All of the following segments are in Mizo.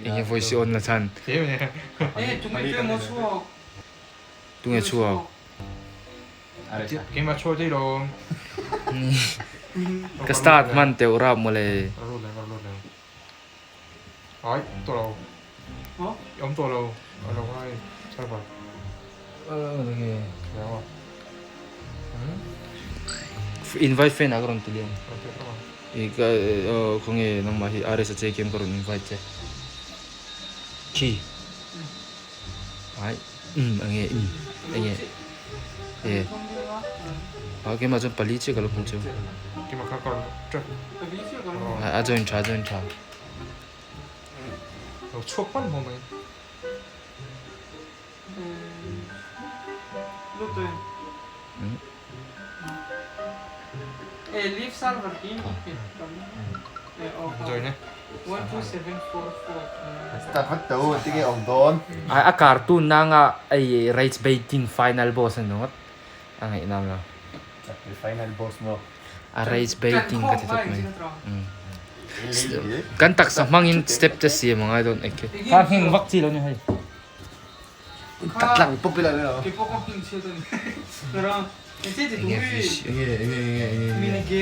Enge voice i on na chhan? Tunge chhuak? Keimah chhuak daih lo. Ka start hman teuh rap mawle. Ai tawh lo. I awm tawh lo. A lo ngai server. Enge? Invite friend ah ka rawn ti liam. I ka khawnge nangmah hi RS a che kiam ka rawn invite che. Khi. Ai um enge um enge e a keimah chuan pali chiah ka lo hmu chu. Keimah kha ka rawn tap. A join tha a join tha. Lo chhuak hman hmawm mai. A cartoon na anga ei rage baiting final boss a ni ngawt a ngaihnam lo. A rage baiting ka ti tawp mai. Kan taksa hmangin step te siam a ngai dawn eke. Kha ngheng vak chi lo ni hei. Tlang pawp ila ni lo. Enge fish enge enge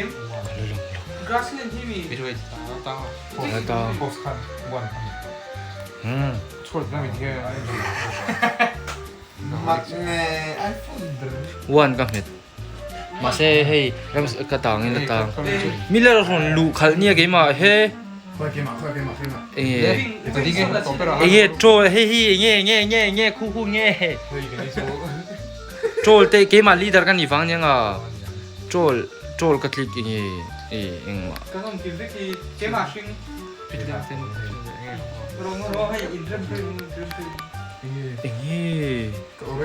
One ka hmet mahse hei ka tang in a tang miller rawn luh khalh nia keimah he enge enge troll hei hi enge enge enge enge khu khu nge troll te keimah leader ka nih vang nia nga troll troll ka click enge e engmah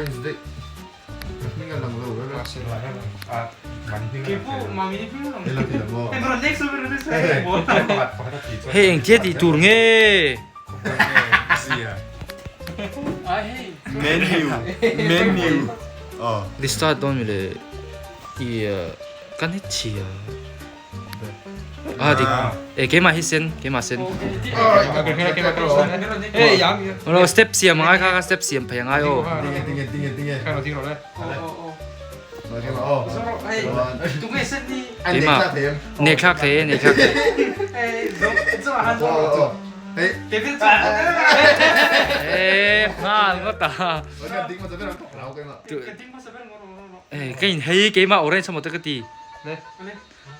enge Hei engtia tih tur nge? Menu menu Restart dawn mi le i kan hit chhia. Ah dik e keimah hi sen keimah sen. Lo step siam angai kha kha step siam phei angai aw. Keimah nek thlak thei e nek thlak thei. E nghal ngawt a. Ka in hei keimah orange emaw te ka ti.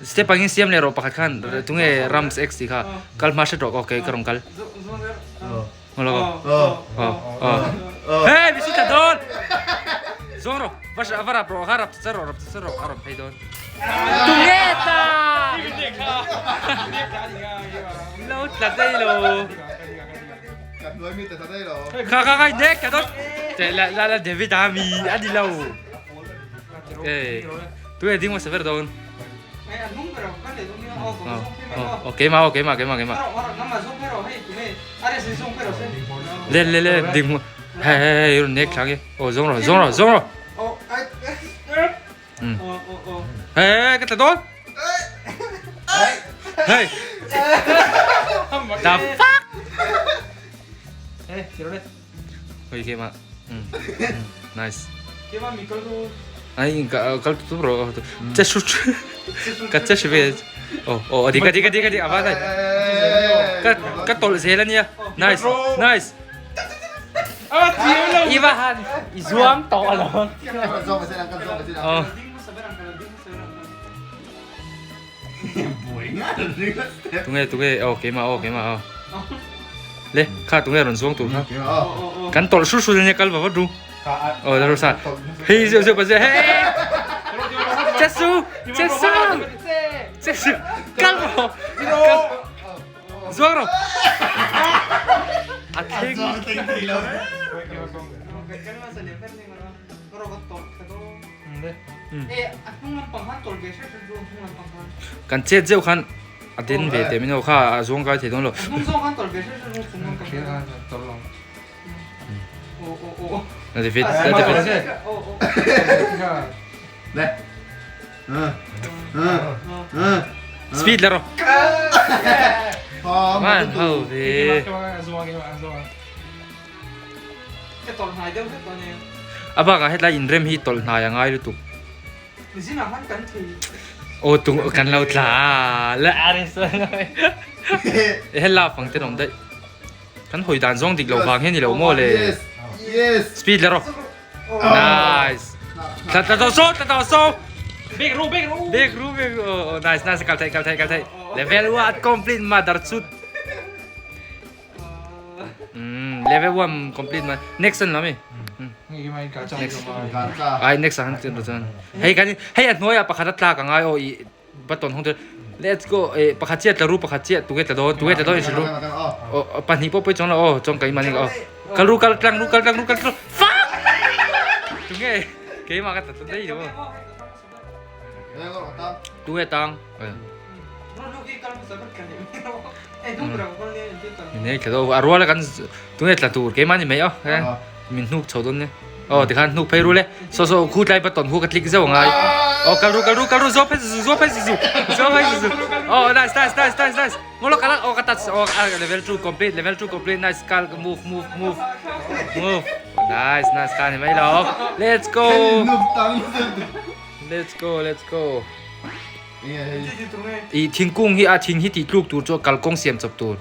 Step angin siam leh rawh pakhat khan tunge Rams X tih kha kal hma hret rawh okay ka rawn kal. Ngolo oh hey mi su tla dawn. Zawng rawh va va rap rawh kha rap char rawh rap char rawh a rawn phei dawn. Tunge ta lo tla daih lo. Kha kha kha nek tla dawn. La la la David a mi a ni lo. Tu e ding hmasa ber dawn. Oh, keimah oh, keimah keimah keimah. Le le le ding hma. Hei hei hei ron nek thlang e. Oh, zawng rawh, zawng rawh, zawng rawh. Hei hei ka tla dawn. Hei. The fuck? Hoi keimah. Nice. Ai ka kal tu bro. Che su ka che shi ve. Oh oh adi ka di ka di ka di ava dai. Ka ka tol zel ania. Nice. Nice. Iva han i zuam to alo. Oh. Tunge tunge oh keimah oh keimah oh. Le kha tunge rawn zuang tur kha. Kan tawlh hru hru ania kal va vat ru. Oh la sa. Hei zeu zeu pa zeu hey. Chesu chesu chesu kal ro. Zuang ro. A thleng. Kan chet zeuh khan a den ve teh min aw kha a zuang kai thei dawn lo. David David Speed la rawh. Man ho ve. A bakah hetlai inrem hi tawlh hnai a ngai lutuk. Aw tung kan lo tla la hela fang te awm daih. Kan hawi dan zawng dik lo vang hian ni lo maw le. Speed la rawh. Nice. Tla tla tawh so tla tawh so. Bek ru bek ru. Bek ru bek ru. Oh, nice nice kal thei kal thei kal thei. Level 1 complete mother chut. Level 1 complete ma. Next an lami. Next. Ai next han tin chuan. Hei kan hei a hnuaia pakhat a tlak angai aw i button hong te. Let's go. E pakhat chiah tla ru pakhat chiah tuge tla dawn tuge tla dawn in ru. O pahnih pawh pawh chuang lo aw chuan keimah ni aw. Kal ru kal tlang ru kal tlang ru kal tlang. Fuck! Tunge keimah ka tla tla daih lo. Tunge tang. Nei tla do a rual kan tunge tla tur keimah ni mai aw. Min hnuk chho dawn nia. Aw tikhan hnuk phei ru le. So so khu tlai button khu ka click zeuh angai. Aw kal ru kal ru kal ru zo phei zu zo phei zu zo phei zu. Aw nice nice nice nice nice. Ngolo kal aw ka touch aw level 2 complete level 2 complete nice kal move move move move. Nice nice kha ni mai lo. Let's go. Let's go let's go. I thingkung hi a thing hi tih tluk tur chu kalkawng siam chawp tur.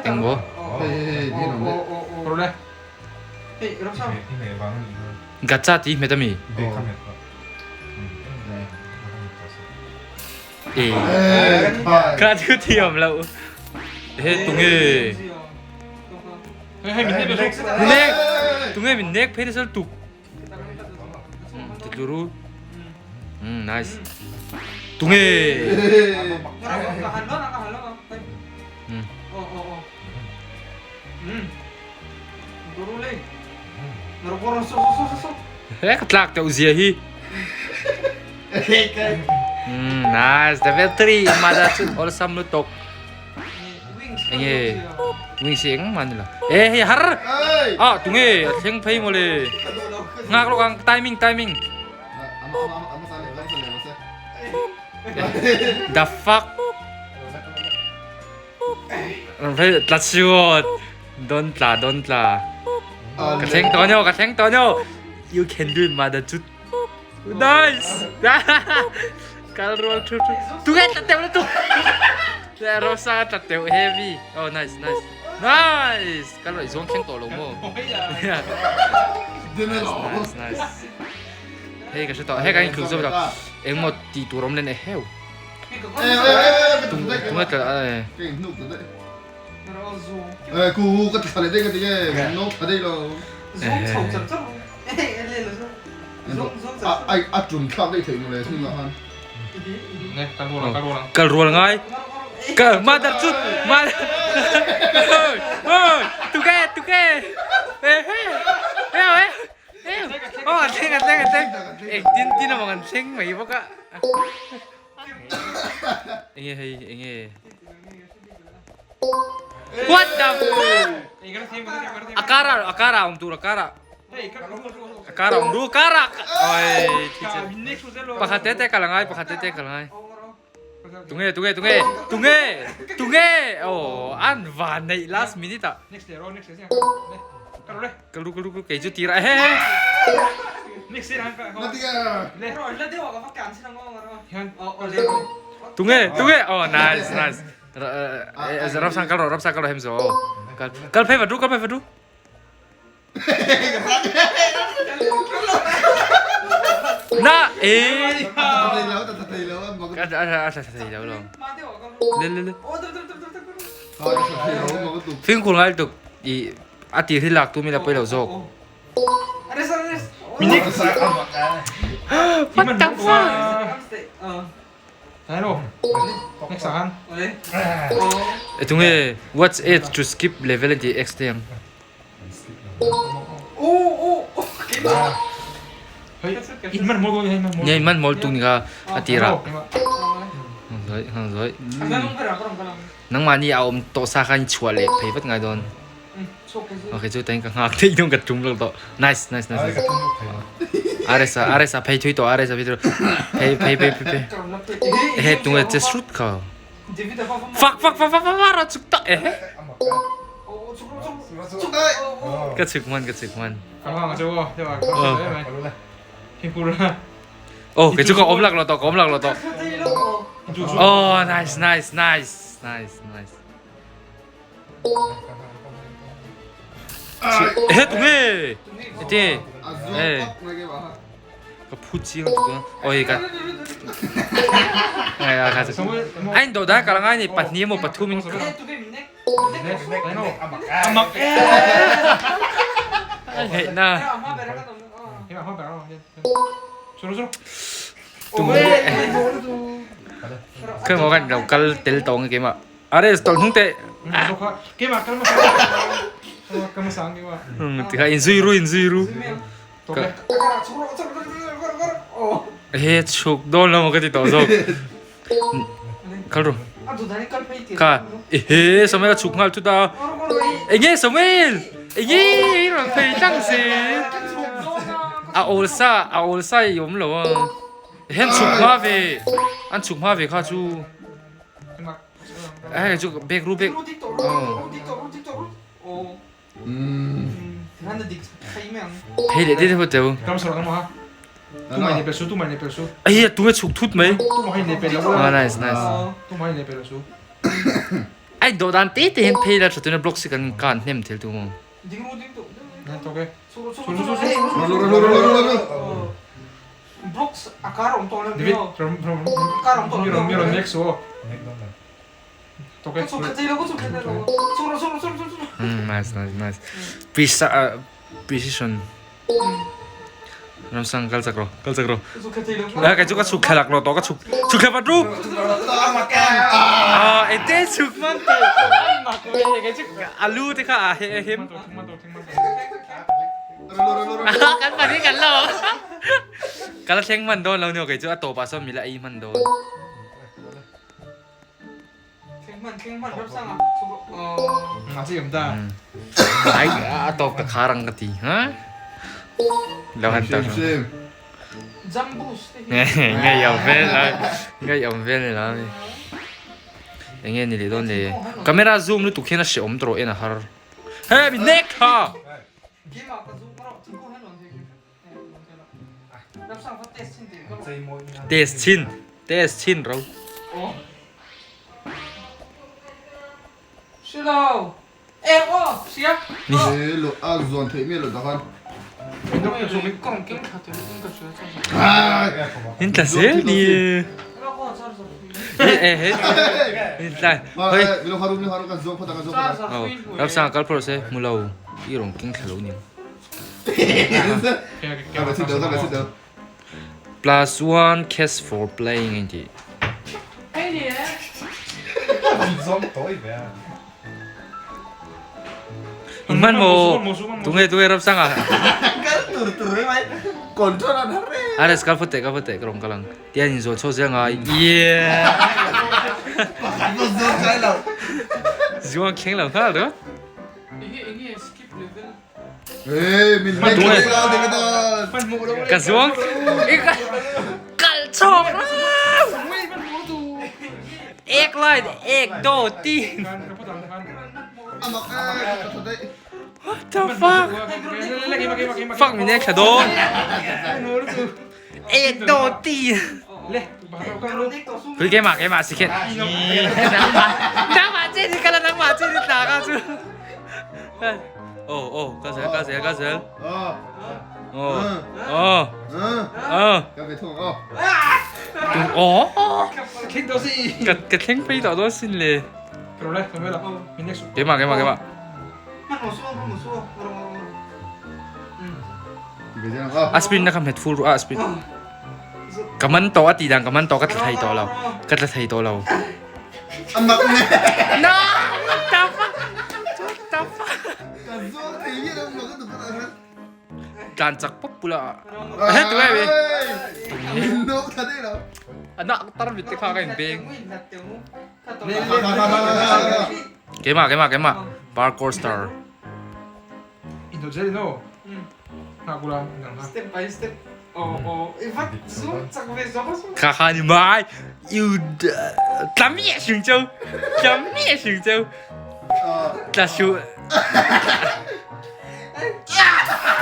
Engmaw? Gacha tih hmet ami? E ka chu thiam lo. He tunge. Nek tunge min nek phei nasa tuk. Titluru. Nice. Tunge. He ka tlak teuh zia hi. Nice. Level 3 mada chu awlsam lutuk. Enge wings hi engmah ni lo. E hei har. Ah tunge a thleng phei mawle. Nghak lawk ang timing timing. The fuck. Phei tla siwt. Don tla don tla. Ka thleng tawh nyo ka thleng tawh nyo. You can do it mother chut. Nice! Kal rual thu thu. Tu nge tla teuh lutuk. Le Rosa tla teuh heavy. Oh nice nice. Nice! Kal rawh i zawng thleng tawh lo maw? Nice nice. Hei ka hre tawh. Hei kan intluk zawk tawh. Engmaw tih tur awm len e heu. Tung tunge tla e. Ku ka tla leh daih ka ti nge. No tla daih lo. A ṭum thlak daih theih mawle hmun ah khan. Kal rual ngai. Kal mother chu mother. Oi tuke tuke. Eh eh. Eh eh. Oh an thleng an thleng an thleng. Eng tin tin amang an thleng mai bawk a. Enge hei enge. What the fuck? A kara a kara awm tur a kara. A kara awm ru kara. Oi thi che. Pakhat te te kal angai pakhat te te kal angai. Tunge tunge tunge tunge tunge oh an van nei last minute ah. Next year next year. Kal ru kal ru kei chu tira he he. Next year Tunge tunge oh nice nice. Rap sang kal ro rap sang kal ro hem zo. Kal kal phei vat ru kal phei vat ru. Na e. A tha thei lo lo. Le le le. Fimkhur ngai lutuk i a tir hi lak tum ila pawi lo zawk. What the fuck? Tunge what's it to skip level a tih x te ang. Nia in man mawl tuk ni kha a tirah. Hang zawi hang zawi. Nangmahni a awm tawh sa kha in chhuah leh phei vat ngai dawn. Okay chu tain ka nghak theih dawn ka tum lo tawh. Nice nice nice. nice. RS a RS a phei thui tawh RS a phei thui. Phei phei phei phei. He tunge che shoot kha. Fak fak fak fak fak ra chuk tak eh. Ka chuk man ka chuk man. Oh, cái chú có ôm lạc lo to, có ôm lạc lo to. Oh, nice, nice, nice, nice, nice. Eh, tunge. Ete. Eh. Ka phu chiang tu ka. Oi ka. Ai a ka. Anh do da ka ngai ni pahnih mo pathum in. Amak. Hei na. Tunge. Khơi mo kan lo kal tel tawng ke ma. Are tawlh hnung teh. Tikha in zui ru in zui ru. He chhuk dawn lo maw ka ti tawh zawk. Kal ru. Kha ehe Samuel a chhuk nghal thut a. Enge Samuel enge i rawn phei tlang si. A awl sa a awl sa i awm lo a. Ehe an chhuk hma ve an chhuk hma ve kha chu. Hei chu bag ru bag Phei leh deuh deuh teu. Ai tunge chhuk thut mai. Ah nice nice. Ai dawh dan te te hian phei la tha tuna block si kan kan hnem thel tu maw. Brooks a kar awm tawh lo mi aw. Kar awm tawh lo mi aw. Ka chhuk thei lo ka chhuk thei lo. Chhuk rawh chhuk rawh chhuk rawh chhuk rawh. Nice nice nice. Pisa precision. Ramsang kal chak rawh kal chak rawh. Ka chhuk thei lo. Kei chu ka chhuk thlalak lo tawh ka chhuk chhuk thla vat ru. Ah ete chhuk man te. An mak ve kei chu alu te kha a he hem. Kan pahnih kan lo ka la thleng hman dawn lo ni aw kei chu a tawpah sawn mila ei hman dawn. Ai a tawp ka khar ang ka ti ha lo han tawp ngei awm vel a ngei awm vel ni lo ni enge ni leh dawn le camera zoom lutuk hian a hreawm tawh en a har. He mi nek tha. Test chin, test chin ro. In tla zel ni. Ramsang kal phawt se hmu lo i rawn keng thla lo nia. Plus one cash for playing a intih. In hman maw? Tunge tunge Ramsanga. Ares kal phawt teh kal phawt teh ka rawn kal ang. Tian in zawn chho zel ngai. Yeah. Zuang thleng lo nghal ringawt. Ka zuang kal chhawk rau. Ek lai ek do ti. What the fuck? Fuck min ek thla dawn. Ek do ti. Pui keimah keimah si khen. Nangmah che ni kala nangmah che ni tla ka chu. Oh oh ka zel ka zel ka zel. Oh oh oh. Oh. Ka ka thleng phei tawh dawn sin le. Keimah keimah keimah. A spin na kha hmet full ru a spin. Ka man tawh a tih dan ka man tawh ka tla thei tawh lo ka tla thei tawh lo. No! What the fuck? What the fuck? Tlan chak pawp pula. He tu ai Anak tar mit te kha ka in beng. Keimah keimah keimah parkour star. Step by step. Kha kha ni mai. You tla miah hring cheu. Tla miah hring cheu. Tla su.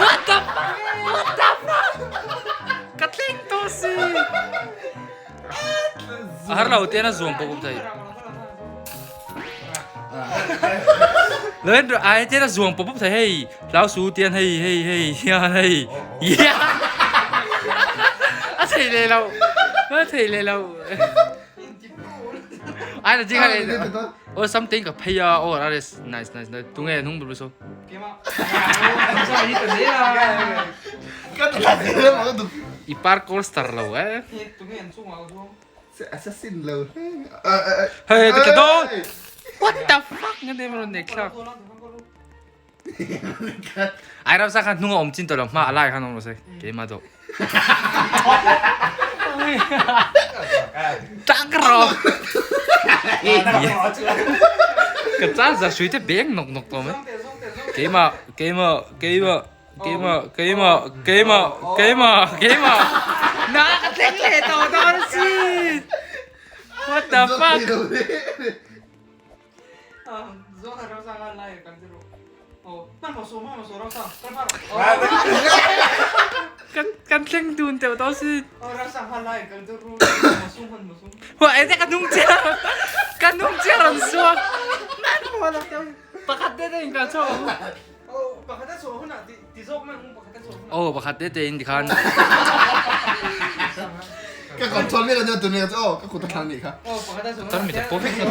What the fuck? What the fuck? Ka thleng tawh si. A har lo te na zuam pawh thei. Lên rồi ai thế là ruộng búp thấy hey lão sú tiền hey hey hey yeah hey yeah à thầy lê lâu à thầy lê lâu ai là gì cái này oh something ka pay ah oh that is nice nice nice tung nghe nung bulu so i parkour star lo eh Assassin lo. Hey ka do what the fuck ngan dem ron nek thlak ai ram sa khan hnung a awm chin tawh lo hma a lai khan awm lo se keimah dawh tang rawh ka charger hrui te beng nawk nawk tawh mai keimah keimah keimah keimah keimah keimah keimah keimah na ka thleng leh tawh dawn asin what the fuck. Kan thleng dun teuh tawh si. Hua e te ka hnung chiah ka hnung chiah rawn suak. Pakhat te te in kal chho. Oh pakhat te te in tikhan. Ka control mi la tu ne oh ka kut a thlang nih kha. Tan mi te perfect na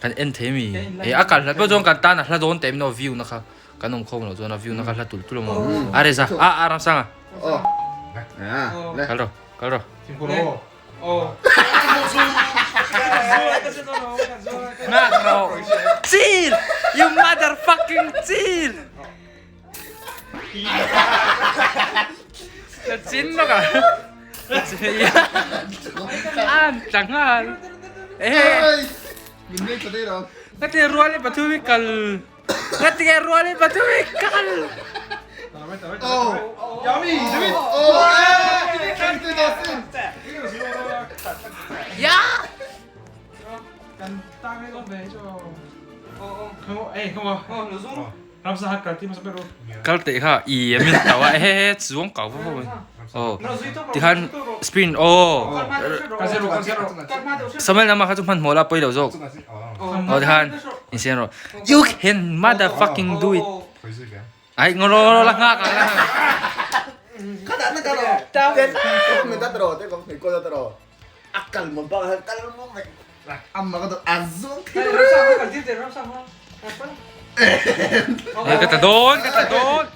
Kan en thei mi. E a kal hlat pawh chuan kan tan a hla dawn teh min view na kha kan awm khawm loh chuan a view na kha hla tulh tulh a maw. A reza a a Ramsanga. Kal rawh kal rawh. Ngak rawh. Chill! You motherfucking chill! Ka chin lawk a. An tla nghal. Ka ti rual i pathum i kal. Ka ti rual i pathum i kal. Ya! Kal teh kha i a min tauh a he he chuang kau fo fo mai aw tikhan spin aw Samuel nama kha chu hmanhmawh la pawi lo zawk aw tikhan insiam rawh you can motherfucking do it ai ngaw rawh rawh la nghak ang la nghak Hei ka tla dawn ka tla dawn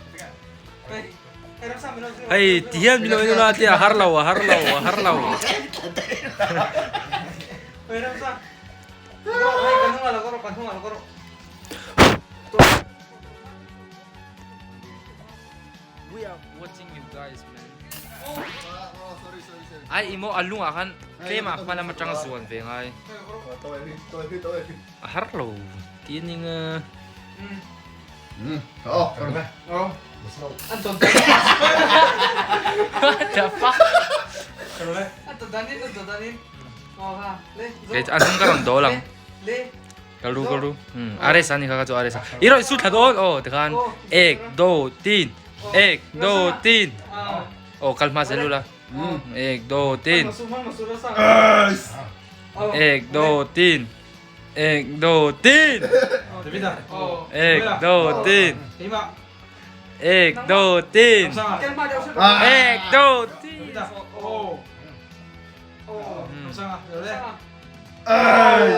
hei ti hian min lo en ula tia a har lo a har lo a har lo We are watching you guys man. Ai imo a lungah khan tlem ah hma lam atang a zuan ve ngai. A har lo ti a ning a. What the fuck? Kei a hnung ka rawn dawl ang. Kal ru kal ru. A resa ni kha ka chu a resa. I rawn su thla dawn aw tikhan ek do tin ek do tin. Aw kal hma zel ula. Ek do tin. Ek do tin. Ek do tin. Ek do tin. Ek do tin. Ek do tin.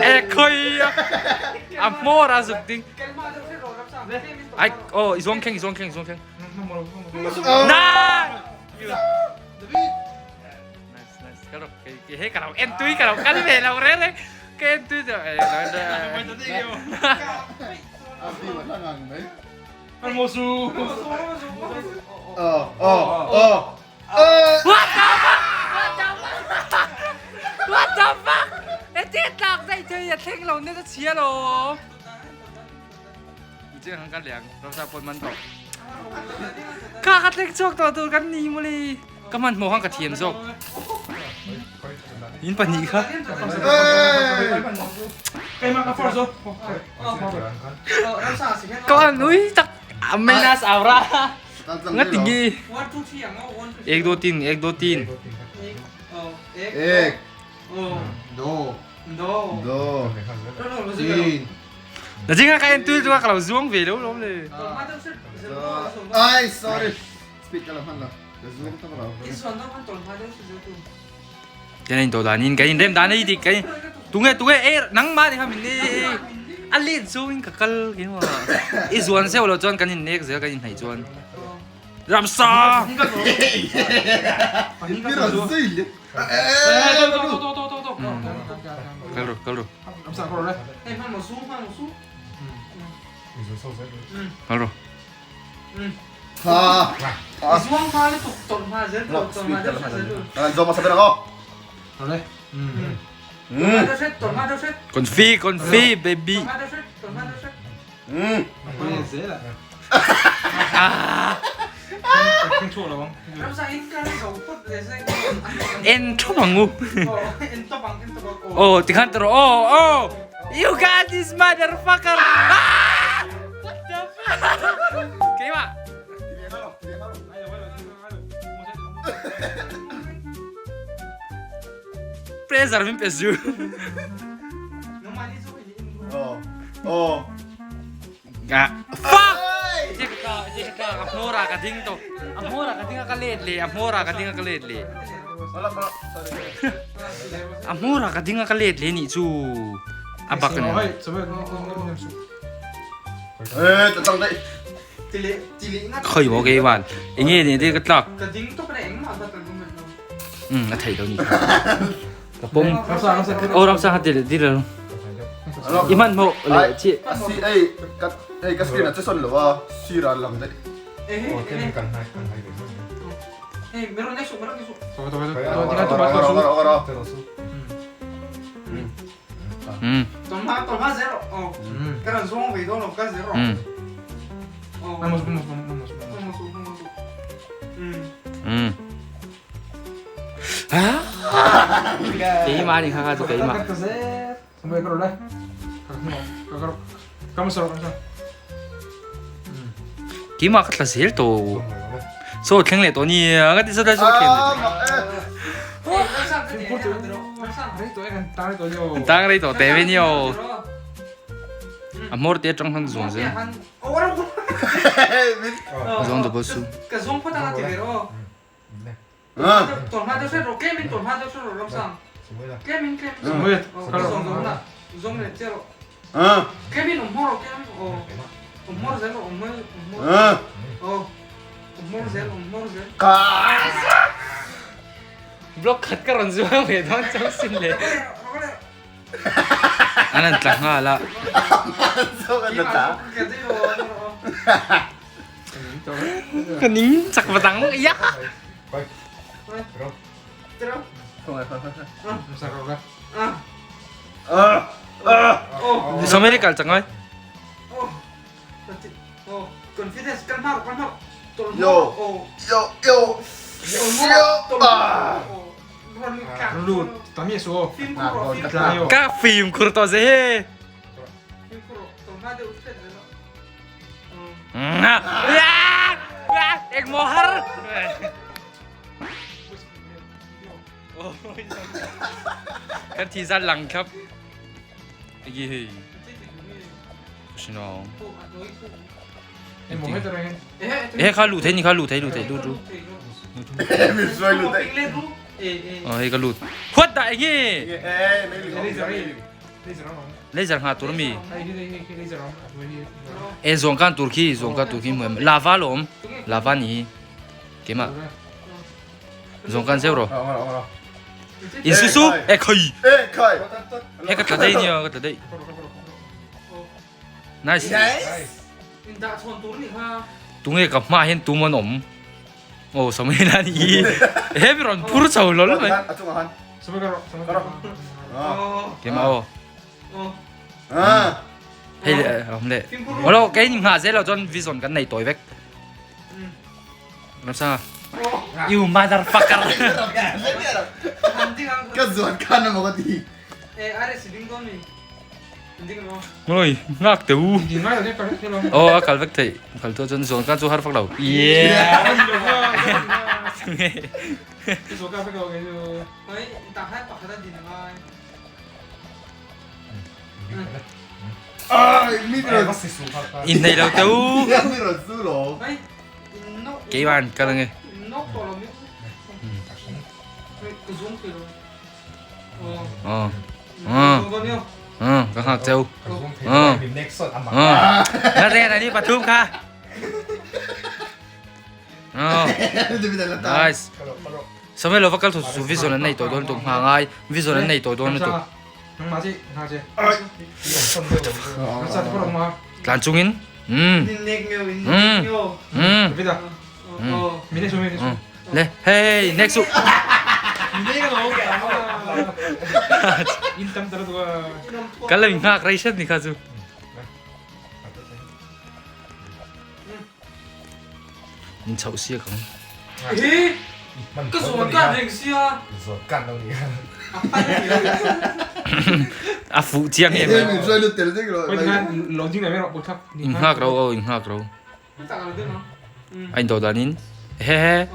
E khoi a hmawr a zuk ding. Ai oh i zuang kheng i zuang kheng i zuang kheng. Na! Nice nice. Ka ro ke he ka ro en tui ka ro kal ve lo re re. Ke en tui cho. What the fuck? What the fuck? What the the fuck? Ete tlak dai thei a thleng lo ne ta chhia lo. Chiang han kan liang ramsa pon man to. Kha ka thleng chuak to tur kan ni muli. Ka man hmu khan ka thiam zawk. In pahnih kha. Ka an ui tak Menas aura. Nga tingi. Ek do tin, ek do tin. Ek. Do. Do. Tin. Na jinga ka en tu chu ka lo zuang ve lo lom le. Ai sorry. Speed ka lo hman lo. Ka zuang tak lo. Kan in to dan in kan in rem dan ei dik kan tunge tunge e nang ma ni kha min ni a let zo in ka kal ke ma i zuan seo lo chuan kan in nek zel kan in hnaih chuan ramsa kal ru kal ru kal ru Confi confi baby En thop ang u. Oh, tikhan taro. Oh, oh. You got this motherfucker. Ah! What the fuck? Keimah. Pressure min pe zu. Ah, fuck! A hmawr ah ka ding to. A hmawr ah ka ding a ka let le. A hmawr ah ka ding a ka let le. A hmawr ah ka ding a ka let le nih cu. A bak ni. Khoi maw kei van. Enge ne te ka tlak. Um a thei lo ni. Ka pom. Oh ramsa ha dil dil lo. I man mo le chi. Si ei ka ei ka screen a che son lo a si ran lang dai. Keimah nih kha cu keimah. Keimah ka tla zel to. So thleng le to ni ka ti sa so thleng. Tang rei to te ve ni o. A mor te tang han zuang zel. Zuang do su. Block khat ka rawn zuang ve dawn chauh sin le. An an tla nghal a. Ka ning chak va dang ya. Someri kal chang ai. Ka fim khur to ze he. Ek mohar. Kan thi zan lang khap. Igi hei. Sino. Eh kha lu thei ni kha lu thei lu thei lu lu. Oh hei ka lut. What da igi? Laser nga tur mi. E zong kan tur khi zong kan tur khi muem lava lom lava ni kema zong kan zero in su su e khoi e ka tla dei ni ka tla dei nice tunge ka hma hian tum an awm oh samela ni he ron phur chho lol mai. Keimah aw. Hei le awm le. Olo kei ni ngha zel lo chuan vision kan nei tawi vek. Ramsanga. You motherfucker. Ka zuan khan emaw ka ti. Ngoi ngak te u. Oh a kal vek thei. Kal tu chuan zuan khan chu har fak lo. Yeah. In nei lo te u. Keiman kal ange. Ờ. Ờ. Ờ, ka nghak cheu. Ờ. Ờ. Na re na ni pathum kha. Ờ. Nice. Samai lo va kal thu su vision an nei tawh dawn tuk hma ngai vision an nei tawh dawn lutuk. Tlan chungin. Mm. Mm. Mm. Mm. Le hey next su. Kan la ngak rei set ni kha chu. In chho sia kang. Ka zuan kan reng sia. Zuan kan lo ni. A fuh chiang em. Em roi lu tel ding rồi. In ngak ro o in ngak ro. A in do dan in. He he.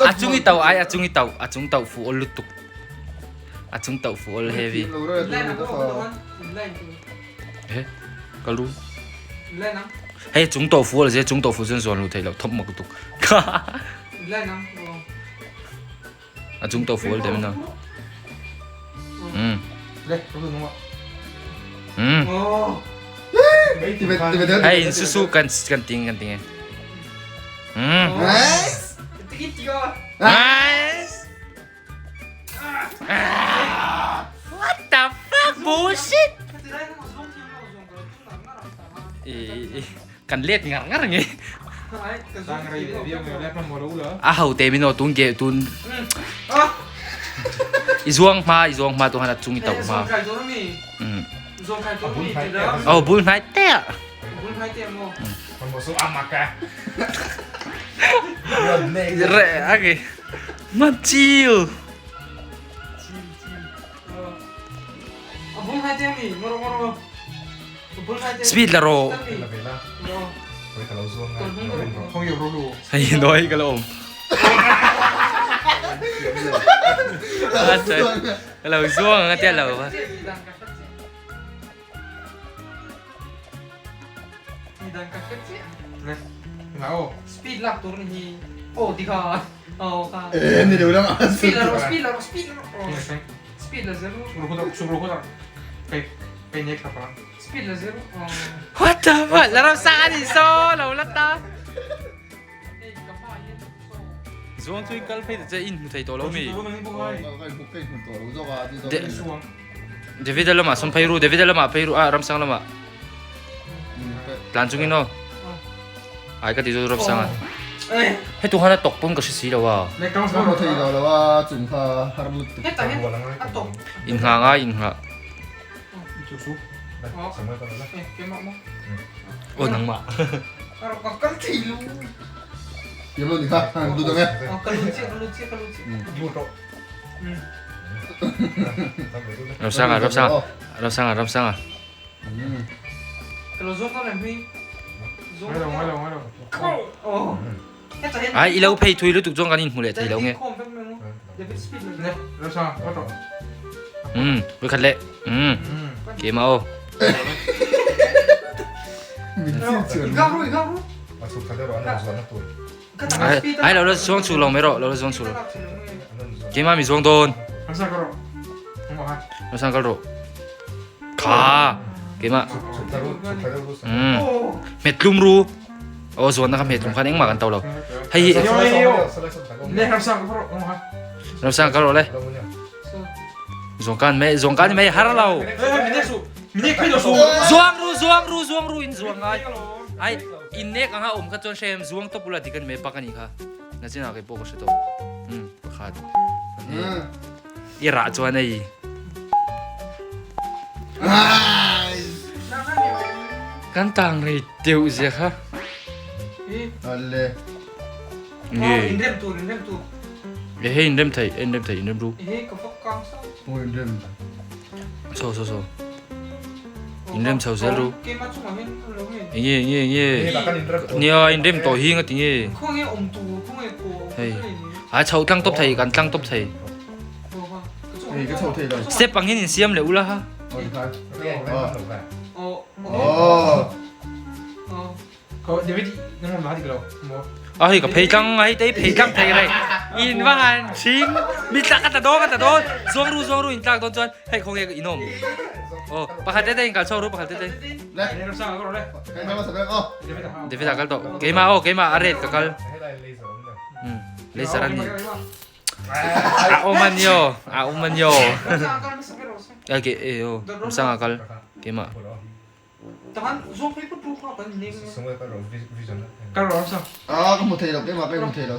A chung i tau ai a chung i tau a chung tau fu ol lutuk. A chung tau fu ol heavy. He ka lu. Hei chung tau fu ol ze chung tau fu chuan zuan lu thei lo thawp mak lutuk. A chung tau fu ol te min Um. Um. Hei in su su kan kan ting kan ting e. Um. Nice. Nice. What the fuck bullshit. Kan let ngar ngar nge. A ho te min o tun ge tun. I zuang hma i zuang hma tu han a chung i tauh hma. Um. Oh bul hnai te. Re age. Ma chill. Speed la ro. Hei noi ka lo om. Ka lo zuang a tia lo. Speed lak tur ni hi. Oh ti kha. Oh kha. Ê, ni đều lắm. Speed la ro speed la ro speed la ro. Speed la zero. Speed la zero. Oh. What the fuck? La ram sa ni so lo la ta. Hey ka pa hian so. Zuang chu in kal phei ta che in hmu thei tawh lo mi. David lamah sawn phei ru David lamah phei ru ah Ramsang lamah tlan chungin aw ai ka ti chu Ramsang a hei tu han a tawk pawn ka hre si lo a in nghah ngai in nghah aw nangmah Ramsanga Ramsanga Ramsanga Ramsanga Ai i lo phei thui lutuk chuan kan inhmu leh thei lo nge. Um vawikhat leh um keimah aw. Ai lo la zuang chu lo mai rawh lo la zuang chu lo. Keimah mi zuang dawn. Ramsang kal rawh. Kha keimah. Um hmet tlum ru. Aw zuan na kha hmet tlum khan engmah kan to lo. Hei hi Ramsang kal rawh le. Zuang kan mei zuang kan mei har lo. Zuang ru zuang ru zuang ru in zuang ngai. Ai in nek anga um kha chuan hrem zuang top ula ti kan me pak ani kha. Nachinah kei pawh ka hre tawh. Um, pakhat. Pahnih. I rah chuan ei. Kan tang rei deuh zia kha. Alle. Nge. Inrem tur, inrem tur. E hei inrem thei, inrem thei, inrem ru. Hei ka fak kang sa. Oh, inrem. So so so. Inrem chho zel ru. Keimah chungah hian lo nge. Enge enge enge. Nia inrem tawh hi nga ti nge. Khawnge awm tu, khawnge ko. Hei. A chho tlang tawp thei, kan tlang tawp thei. Hei ka chho thei lo. Step ang hian in siam leh ula ha. Oh. Oh. A hei ka phei tlang a hei te phei tlang thei rei in va han ching mi tlak ka ta dawn ka ta dawn zuang ru zuang ru in tlak dawn chuan hei khawnge in awm aw pakhat te te in kal chho ru pakhat te te David a kal tawh keimah aw keimah a red ka kal laser an ni a awm a ni aw a awm a ni aw okay e aw Ramsanga kal keimah Ah, ka hmu thei lo, keimah ka hmu thei lo.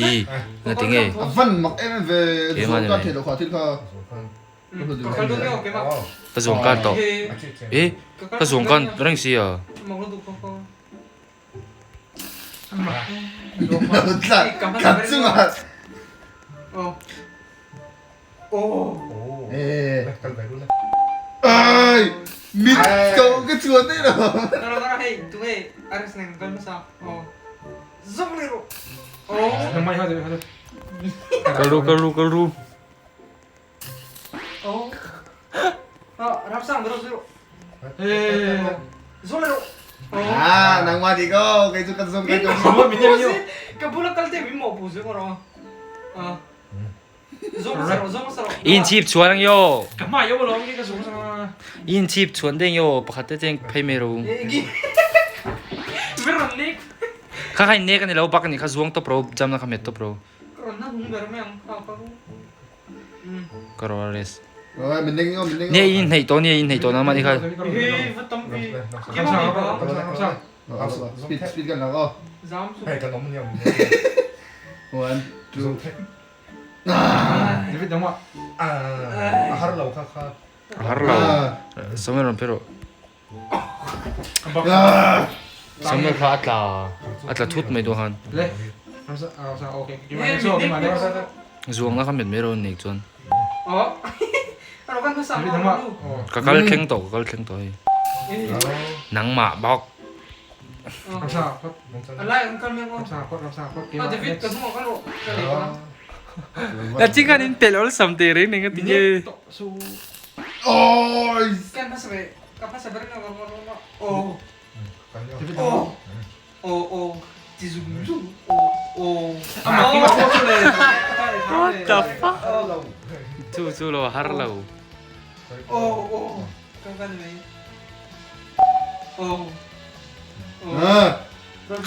Hi, nga ti nge? A van mak em em ve, zuang kan thei lo kha thil kha. Ka zuang kan tawh. E, ka zuang kan reng sia. Ka chungah. Ai, mit ko ka chuan daih lo. Kal ru, kal ru, kal ru. Ah, nangmah di ko, kei cu kan zung kei cu. In chip chuan ang yo. In chip chuan ding yo pakhat te cheng phei me ro. Kha kha in nek ani lo bak ani kha zuang top ro jam na kha met top ro. Ka ro res. Nia in hneih tawh nia in hneih tawh nangmah nih kha. Speed speed kan lang aw. One two. A har lo. Samuel rawn phe rawh. Samuel kha a tla a tla thut mai duh han. Zuangna kha met mai rawh nei chuan. Ka kal thleng tawh ka kal thleng tawh hei. Nangmah bawk. Na ching khan in pel awlsam teh reng reng a ti nge. What the fuck? Chu chu lo har lo.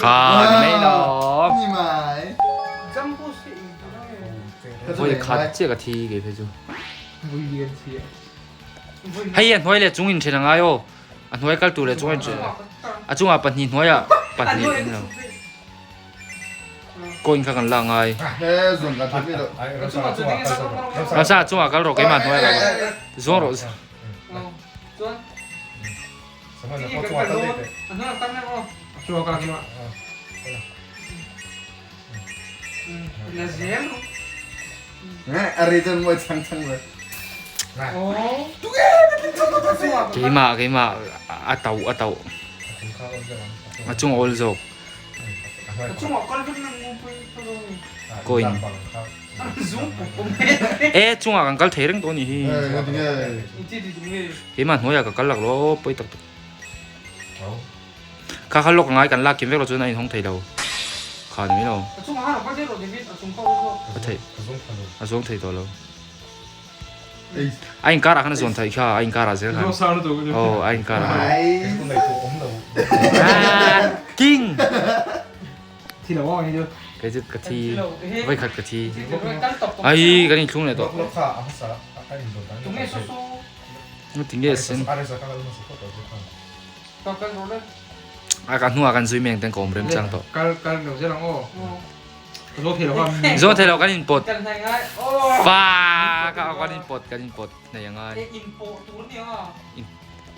Kha ni mai lo. Voi khat chiah ka thi kei phei chu. Hei a hnuai leh chung in then a ngai aw. A hnuai kal tur leh chung in then. A chungah pahnih hnuaiah pahnih an lo. Coin kha kan la ngai. Ramsa a chungah kal rawh keimah hnuaiah kal rawh. Zuang rawh. Keimah keimah a to a to a chung a awl zawk coin e chungah kan kal thei reng tawh a nih hi keimah hnuaiah ka kal laklawh pawi tak tak. Kha kha lawk ngai kan lak kim vek lo chuan a inhawng thei lo. Kha ni mai lo. A theih. A zuang thei tawh lo. A inkar ah khan a zuan theih kha, a inkar ah zel khan. Aw, a inkar ah khan. King! Kei chu ka thi, voi khat ka thi. Ai, kan inthlung leh tawh. Tinge sin. A ka hnuah kan zui meng ten ka awm rem chang tawh. Kal kal lo zel ang aw. Ka zo thei lo kha. Zo thei lo kan in pawt. Fa ka kan in pawt kan in pawt nei angai. In pawh tur nia.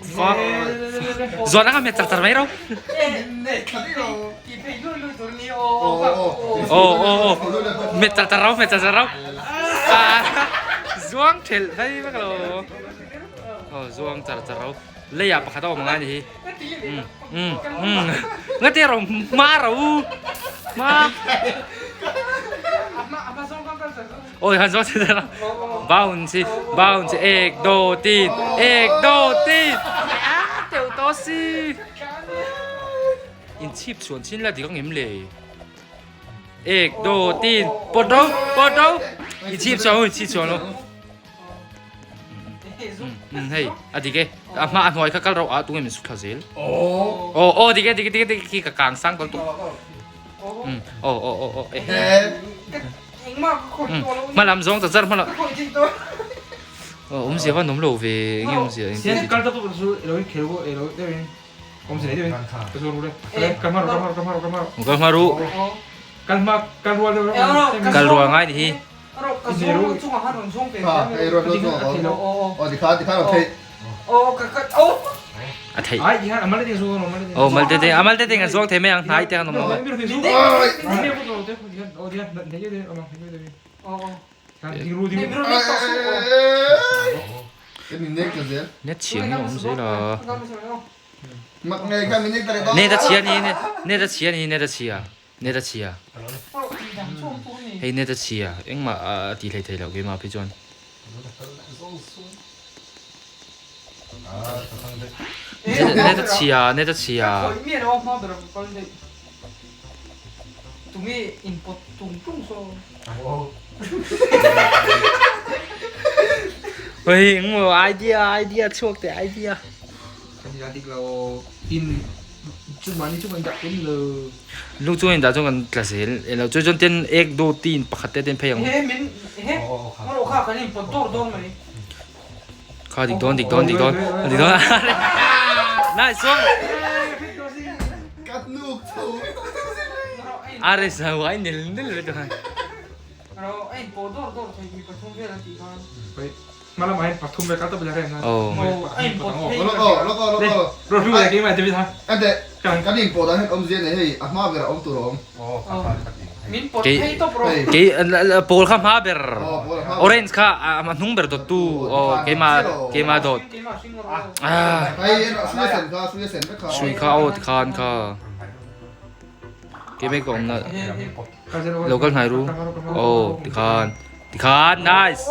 Fuck. Zuan anga met char char mai ro. Oh oh oh. Met char char ro met char char ro. Zuang thel phei vek lo. Oh zuang char char ro. Leiah pakhat a awm angai ni hi. Um um um. Ngate ro hma ro. Hma. Ôi han zuang char char. Bounce bounce ek do tin ek do tin. Ah teuh tawh si. In chhip chhuan chin la dik ang em le. Ek do tin pawt ro pawt ro. In chhip chhuan in chhip chhuan lo. Um hei a dik e a hma a hnuai kha kal ro a tunge min su thla zel. Oh oh dik e dik e dik e dik e khi ka kang sang tawlh tuk. Um oh oh oh oh eh. Hmalam zawng ta char hmalam. Oh awmzia va nawm lo ve enge awmzia eng Sian kal ta tu chu elo in khel bo elo deuh in awmzia nei deuh in ka zuar ru le kal hma ru kal hma ru kal hma ru kal hma ru kal hma ru kal hma kal rual deuh kal rual ngai ni hi a theih oh mal te te amal te te ngan zuang thei mai ang hnai te kan awm lo net chhiang hi awm zel a net a chhia ni net a chhia ni net a chhia Net a chhia. Hei net a chhia. Engmah a ti hlei thei loh keimah phei chuan. Net a chhia, net a chhia. Hei engmaw idea idea chhuak teh idea. Lu chu in dah chuan kan tla zel e lo chu chuan ten ek do tin pakhat te ten phei ang kha dik dawn dik dawn dik dawn dik dawn nice one are sa wai nil nil ve to Kei pawl kha hma ber orange kha a hnung ber dawt tu aw keimah keimah dawt sui kha aw tikhan kha keimah ka awmna Lo kal hnai ru. Oh, tikhan. Tikhan, nice.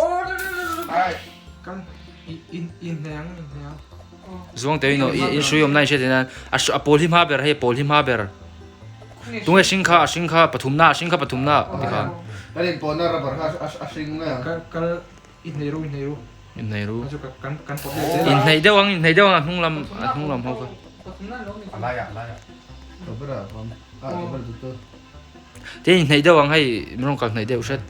Zuang te ino in shui om nai she tina a a pawl hi hma ber hei pawl hi hma ber. Tunge hring kha a hring kha pathum na a hring kha pathum na tikhan. Kan in pawh na rubber kha a hring mai ang. Kal kal in nei ru in nei ru. In nei ru. Kan kan pawh In nei deuh ang in nei deuh ang a hnung lam a hnung lam ho kha. Rubber a awm. A rubber duh tu. Tin in hnaih deuh ang hei min rawn kal hnaih deuh hret.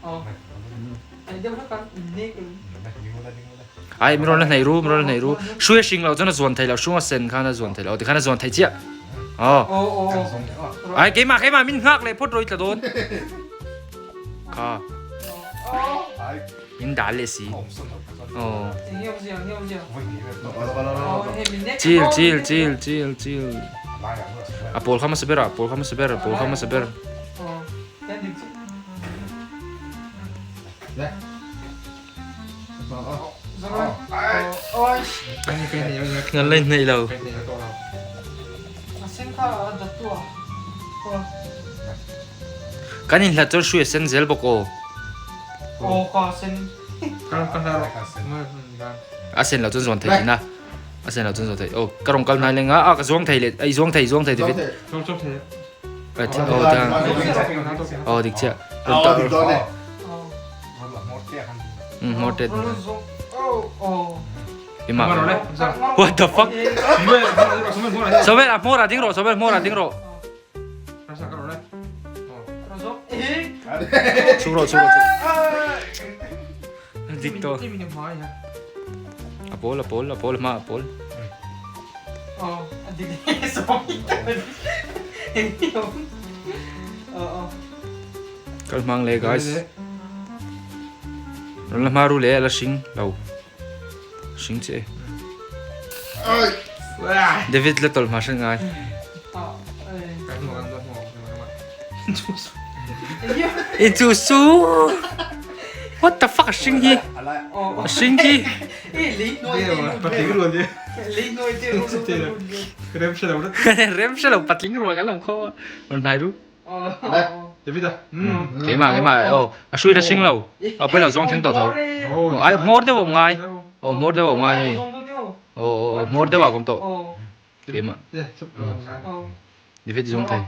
Ai min rawn la hnaih ru min rawn la hnaih ru. Hrui a hring loh chuan a zuan thei lo hrung a sen khan a zuan thei lo tikhan a zuan thei chiah. Aw. Ai keimah keimah min nghak leh phawt rawih tla dawn. Kha. Min dal leh si. Aw. Chill chill chill chill chill. A pawl kha hmasa ber a pawl kha hmasa ber pawl kha hmasa ber. Ngan lên này đâu. Kan in hlat chuan hrui a sen zel bawk aw. A sen loh chuan zuan thei thin a. A sen loh chuan zuan thei. Aw ka rawn kal hnai leng a, a ka zuang thei leh a i zuang thei zuang thei David. Aw tang. Aw dik chiah. Aw dik dawn e. Um hmawr te. Ima. What the fuck? Sobel a hmawr ah ding rawh Sobel hmawr ah ding rawh. Chhuk rawh chhuk rawh chhuk. Dik tawh. A pawl a pawl a pawl hma a pawl. Kal hmang le guys. Rawn la hma ru le a la hring lo. Hring che. David la tawlh hma hran ngai. I chu su. What the fuck a hring hi. A hring hi. Rem hre lo patling rual kan lo kho. Rawn hnai ru. Keimah keimah aw a hrui la hring lo. Aw pawilo zawng thleng tawh tho. Ai hmawr deuh a awm ngai. Aw hmawr deuh a awm ngai hei. Aw aw hmawr deuh ah ka awm tawh. Keimah. David zawng thei.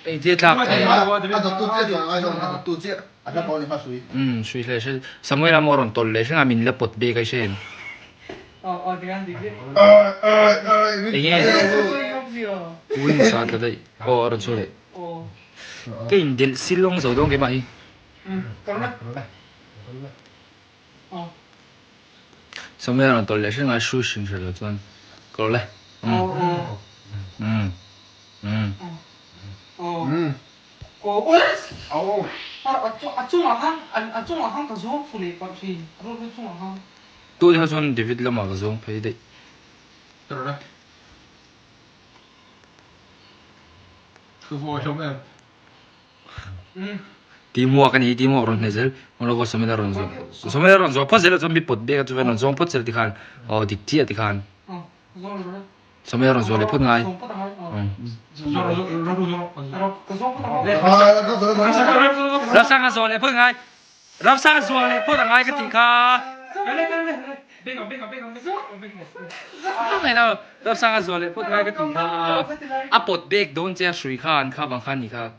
Engtia tlak Umm sui hle hre Samuel a maw rawn tawlh leh hreng a min la pawt bek ai hre em Enge Uin sa tla daih aw a rawn chhuak leh Ka indelh silawng zo dawn keimah hi. Samuel rawn tawlh leh hreng a hru hrim hre lo chuan ka lo le umm umm umm. Tu te kha chuan David lamah ka zawng phei daih. Tihmuak a ni, tihmuak rawn hne zel, Ngolo pawh Samuel a rawn zawh, Samuel a rawn zawh phawt zel a chuan mi pawt bek a chuan rawn zawng phawt zel tikhan aw dik chiah tikhan Samuel a rawn zawh leh phawt ngai. Ramsanga zawh leh phawt ngai, Ramsanga zawh leh phawt a ngai ka tih kha. Ramsanga zawh leh phawt ngai ka tih kha, a pawt bek dawn che a hrui khan kha vang khan ni kha.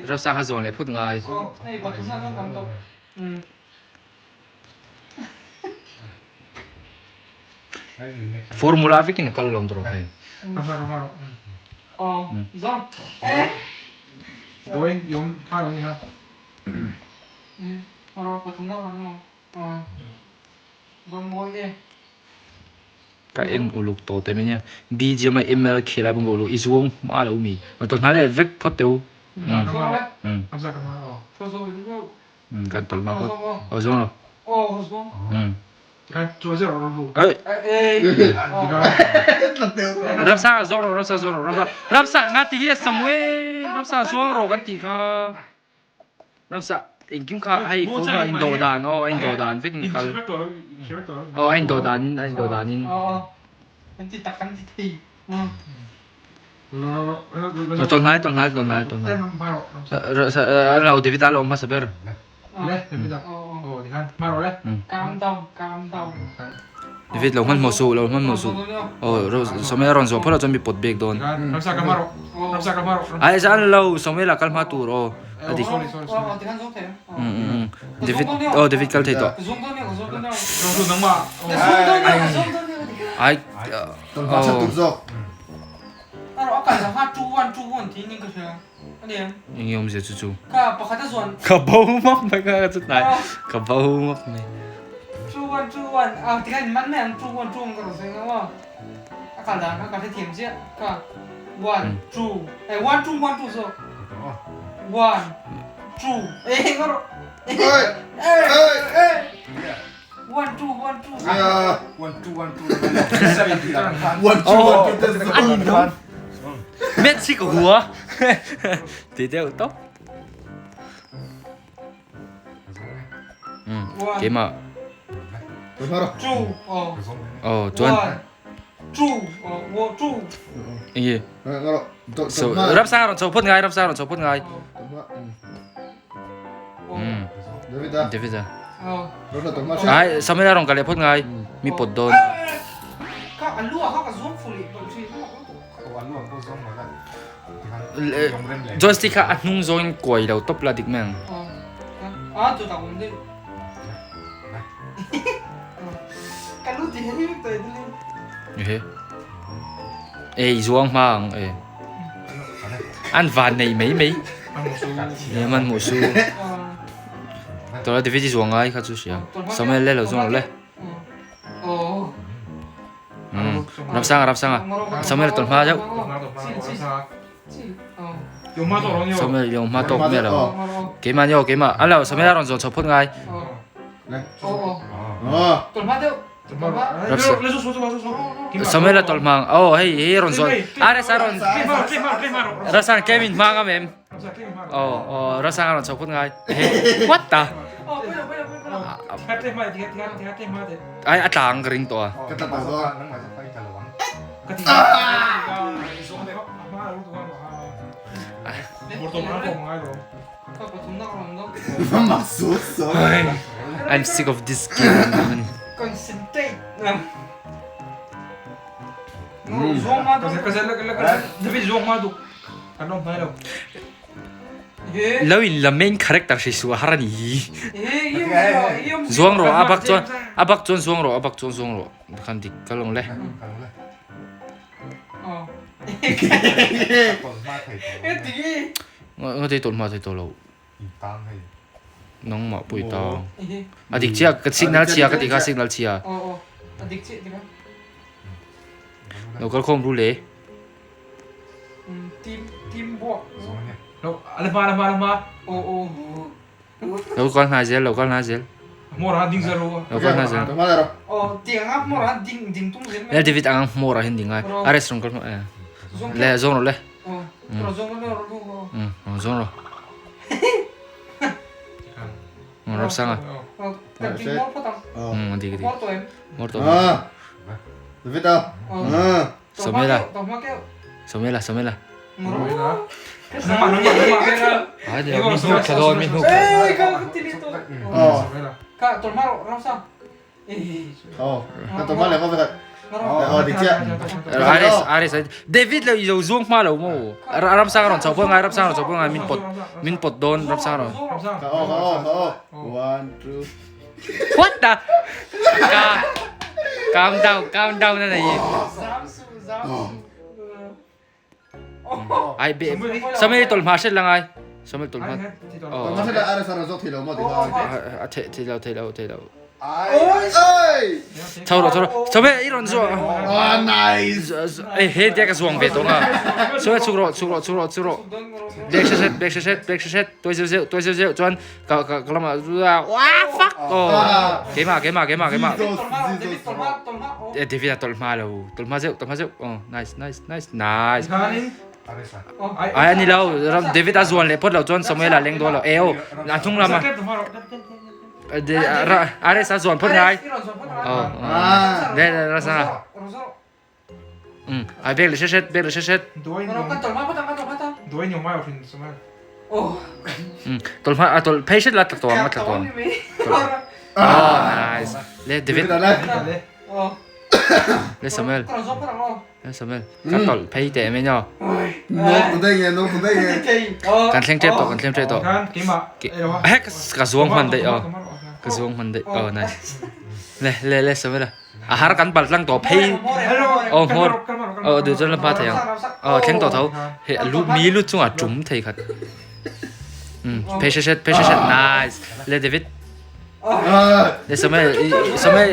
Ramsang kha zawn leh phut ngai. Formula vekin a kal lawm tawh hei. Ka en uluk tawh teh mai nia. BGM a ML khel a bawng uluk i zuang hma lo mi. Ma tawlh hna leh vek phawt teh u. Kan tawlh hma phawt. Aw zuang lo. Ramsa zuang rawh ramsa zuang rawh ramsa ramsa nga ti hi a Samuel ramsa zuang rawh kan tih kha. Ramsa engkim kha hei khaw kha a indawh dan aw a indawh dan vek in kal aw a indawh dan in a indawh dan in tawlh hnai tawlh hnai tawlh hnai tawlh hnai lo David a lo awm hmasa ber. David lo hmanhmawh suh lo hmanhmawh suh aw Samuel a rawn zawh phawt ah chuan mi pawt bek dawn ai zan lo Samuel a kal hma tur aw a dik David aw David kal thei tawh ai aw. Eng awmzia chu chu? Ka bo map mai ka chu hnai. Ka bo map mai. Messi ka hua ti deuh tawp keimah oh chuan enge so ramsang rawn chho phawt ngai ramsang rawn chho phawt ngai David a. Ai Samuel a rawn kal leh phawt ngai mi pawt dawn. Joystick kha a hnung zawngin kuai lo tawp la dik mai ang. Ehe. Ei zuang hma ang e. An van nei mai mai. Nge man hmuh su. Tawlh a David i zuang ngai kha chu hria. Samuel le lo zuang lo le. Ramsanga Ramsanga. Samuel tawlh hma deuh. Samuel yong hma tawk miah lo. Keimah ni aw keimah. A lo Samuel a rawn zuan chho phawt ngai. Samuel a tawlh hmang. Aw hei hei rawn zuan. Ares a rawn. Rasang Kevin hmang am em. Aw aw Rasang a rawn chho phawt ngai. What the? Ai a tlang ka ring tawh a. Ka tla tawh dawn. I'm sick of this game. Lo in la main character hri su a har a ni. Zuang rawh a bak chuan a bak chuan zuang rawh a bak chuan zuang rawh khan dik kal ang le. Nga te tawlh hma thei tawh lo. Nangmah pawh i tang. A dik chiah ka signal chhia ka ti kha signal chhia. Lo kal khawm ru le. Lo kal hnai zel lo kal hnai zel. Lo kal hnai zel. Le David ang hmawr ah hin ding ai. Ares rong kal hma. Le zawng rawh le. Zawng rawh. Rap sanga. Dik dik. Mor to. David ah. Samela. Samela Samela. Ai de mi hnuk thla dawn mi hnuk. Ares Ares David lo i zuang hma lo mu. Ramsang ron chho pawh ngai Ramsang ron chho pawh ngai min pot min pot dawn Ramsang ron. One two. What the? Ka calm down calm down na nei. Ai be Samuel tol hma hret la ngai. Samuel tol hma. Oh. Tol hma hret la thei lo mo ti A thei thei lo thei lo thei lo. Chho rawh chho rawh. Samuel i rawn zuah. Oh nice. Ei he tia ka zuang ve tawh nga. Samuel chhuk rawh chhuk rawh chhuk rawh chhuk rawh. Back hret hret back hret hret back hret hret tuai zeuh zeuh tuai zeuh zeuh chuan ka ka ka lamah wah fuck oh keimah keimah keimah keimah eh David a tawlh hma lo tawlh hma zeuh tawlh hma zeuh oh nice nice nice nice ai ani lo David a zuan leh phawt lo chuan Samuel a leng dawn lo eh oh a hnung lama Ares a zuan phawt ngai oh le le rasa Um, ai bek le hret hret, bek le hret hret. Um, tol hma a tol phei hret la tla tuang a tla tuang. Oh, nice. Le David. Le Samuel. Le Samuel. Ka tol phei te me nyo. Kan thleng tep to, kan thleng tep to. Heck, ka zuang hman dei oh. Ka zuang hman dei. Oh, nice. Le le le Samuel. A har kan pal tlang tawh phei aw hmawr aw duh chuan la hma thei ang aw thleng tawh tho hei a lu mi lu chungah tum thei khat um phei hret hret phei hret hret nice le David le Samuel Samuel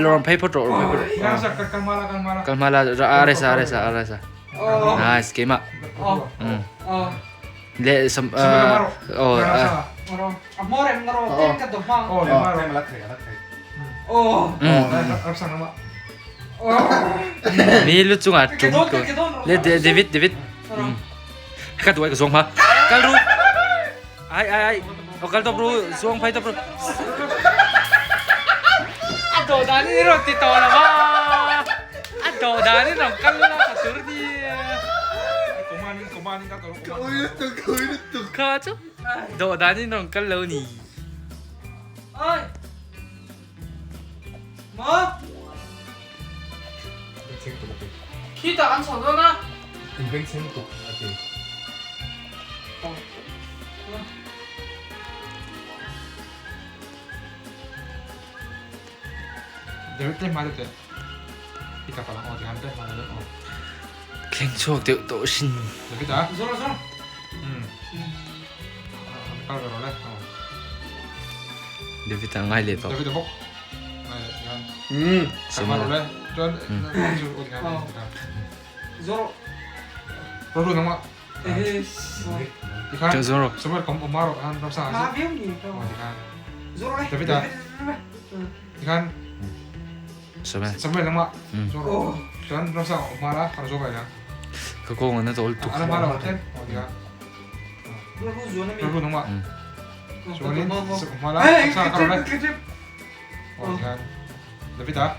lo rawn phei phawt rawh rawn phei phawt rawh kal hma la a resa a resa a resa nice keimah um le Sam aw Mi lu cungah ṭum ko. Le David David. Ka duai ka zuang hma. Kal ru. Ai ai ai. O kal top ru zuang phai top ru. A do dan ni ro ti to la ma. A do dan ni rong kal la ka tur ni. Kha chu. Dawh dan in rong kal lo ni. Oi! Maw? Khi tah an chho dawn a. In bengchheng tuk a ti. David te hma te. I ka palang aw ti han te hma te aw. Thleng chhuak deuh tawh sin. David a? Zor zor. Kal ve rawh le. David a ngai leh tawh. David a bawk. Ngai leh tikhan. Umm. Sama ro le. Chuan chu o tikhan tikhan. Zoro. Ro ro nangma. Tikhan. Zoro. Samuel kom omaro han ram sa. Ma viu ni. Tikhan. Zoro le. David a. Tikhan. Samuel. Samuel nangma. Zoro. Chuan ram sa omara kan zo vai la. Ka kawng an na tawh lutuk. Ana ma lo ten. Tikhan. Ro ro zo na mi. Ro ro nangma. Chuanin hmala sa ka rawh le. Aw tikhan David a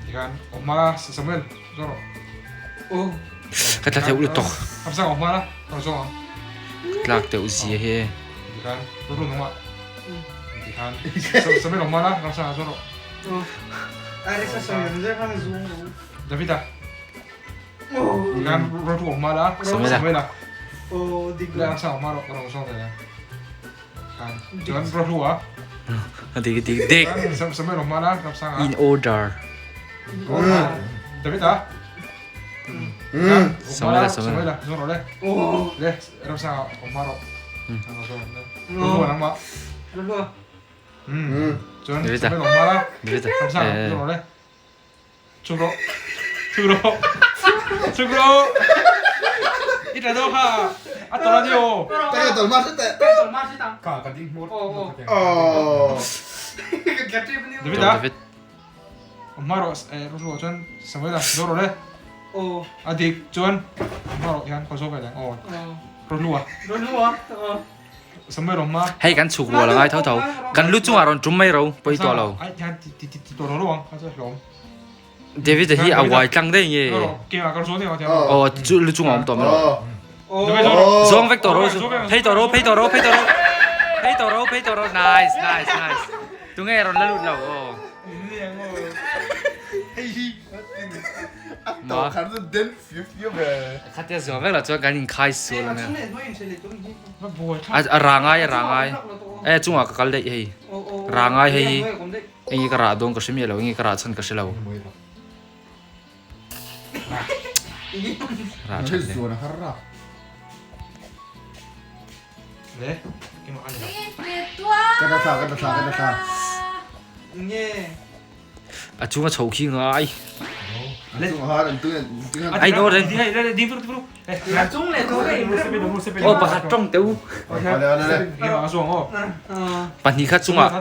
tikhan aw hmala Samuel zawh rawh. Ka tla deuh lutuk. Am sang aw hmala ka rawn zawng ang. Ka tlak deuh zia hi. Tikhan ru nung ah. Tikhan Samuel aw hmala ram sang ah zawh rawh. David a tikhan ru aw hmala Samuel a. Samuel a ram sang aw hma rawh ka rawn zawng ve ang. Chuan ro a. Dik dik dik. Samuel awm ala ram sang a. In order. David a. Samuel Samuel a zo ro le. Le ram sang a awm ro. Ro nang ma. Ro. Chuan Samuel awm ala David ram sang a zo ro le. Chuk rawh. Chuk rawh. Chuk rawh. I tla deuh kha. A tawlh a ni aw. Ka tawlh hma hret eh. Ka tawlh hma hret ang. Ka ka ding hmur. Aww. David a. David. Hma rawh eh rawh chuan Samuel a zo rawh le. Aw. A dik chuan hma rawh hian ka zo ve leh ang aw. Rawh lu a. Rawh lu a. Aw. Samuel awm a. Hei kan chhuk rual a ngai tho tho. Kan lu chungah rawn tum mai ro, pawi tawh lo. Ai hian ti ti ti tawh lo lo ang, a chu hlawm. David a hi a uai tlang daih nge. Keimah ka zawn em a Aw chu lu chungah awm tawh mai rawh. Zawng vek tawh ro chu. Phei tawh ro, phei tawh ro, phei tawh ro. Phei tawh ro, phei tawh ro. Nice, nice, nice. Tunge rawn la lut lo aw. Hei hi a tawh khan chu den fiu fiu ve. Khatia zuang vek lah chuan kan inkhai sual ang e. A ra ngai a ra ngai. E chungah ka kal daih hei. Ra ngai hei hi. Eng hi ka rah dawn ka hre miah lo, eng hi ka rah chhan ka hre lo. Rah that le. Le, keimah a ni lo. Ka ta thla, ka ta thla, ka ta thla. A chung a chho khi ngai. Ai no ren. Oh pakhat tong teu. Pahnih kha chungah.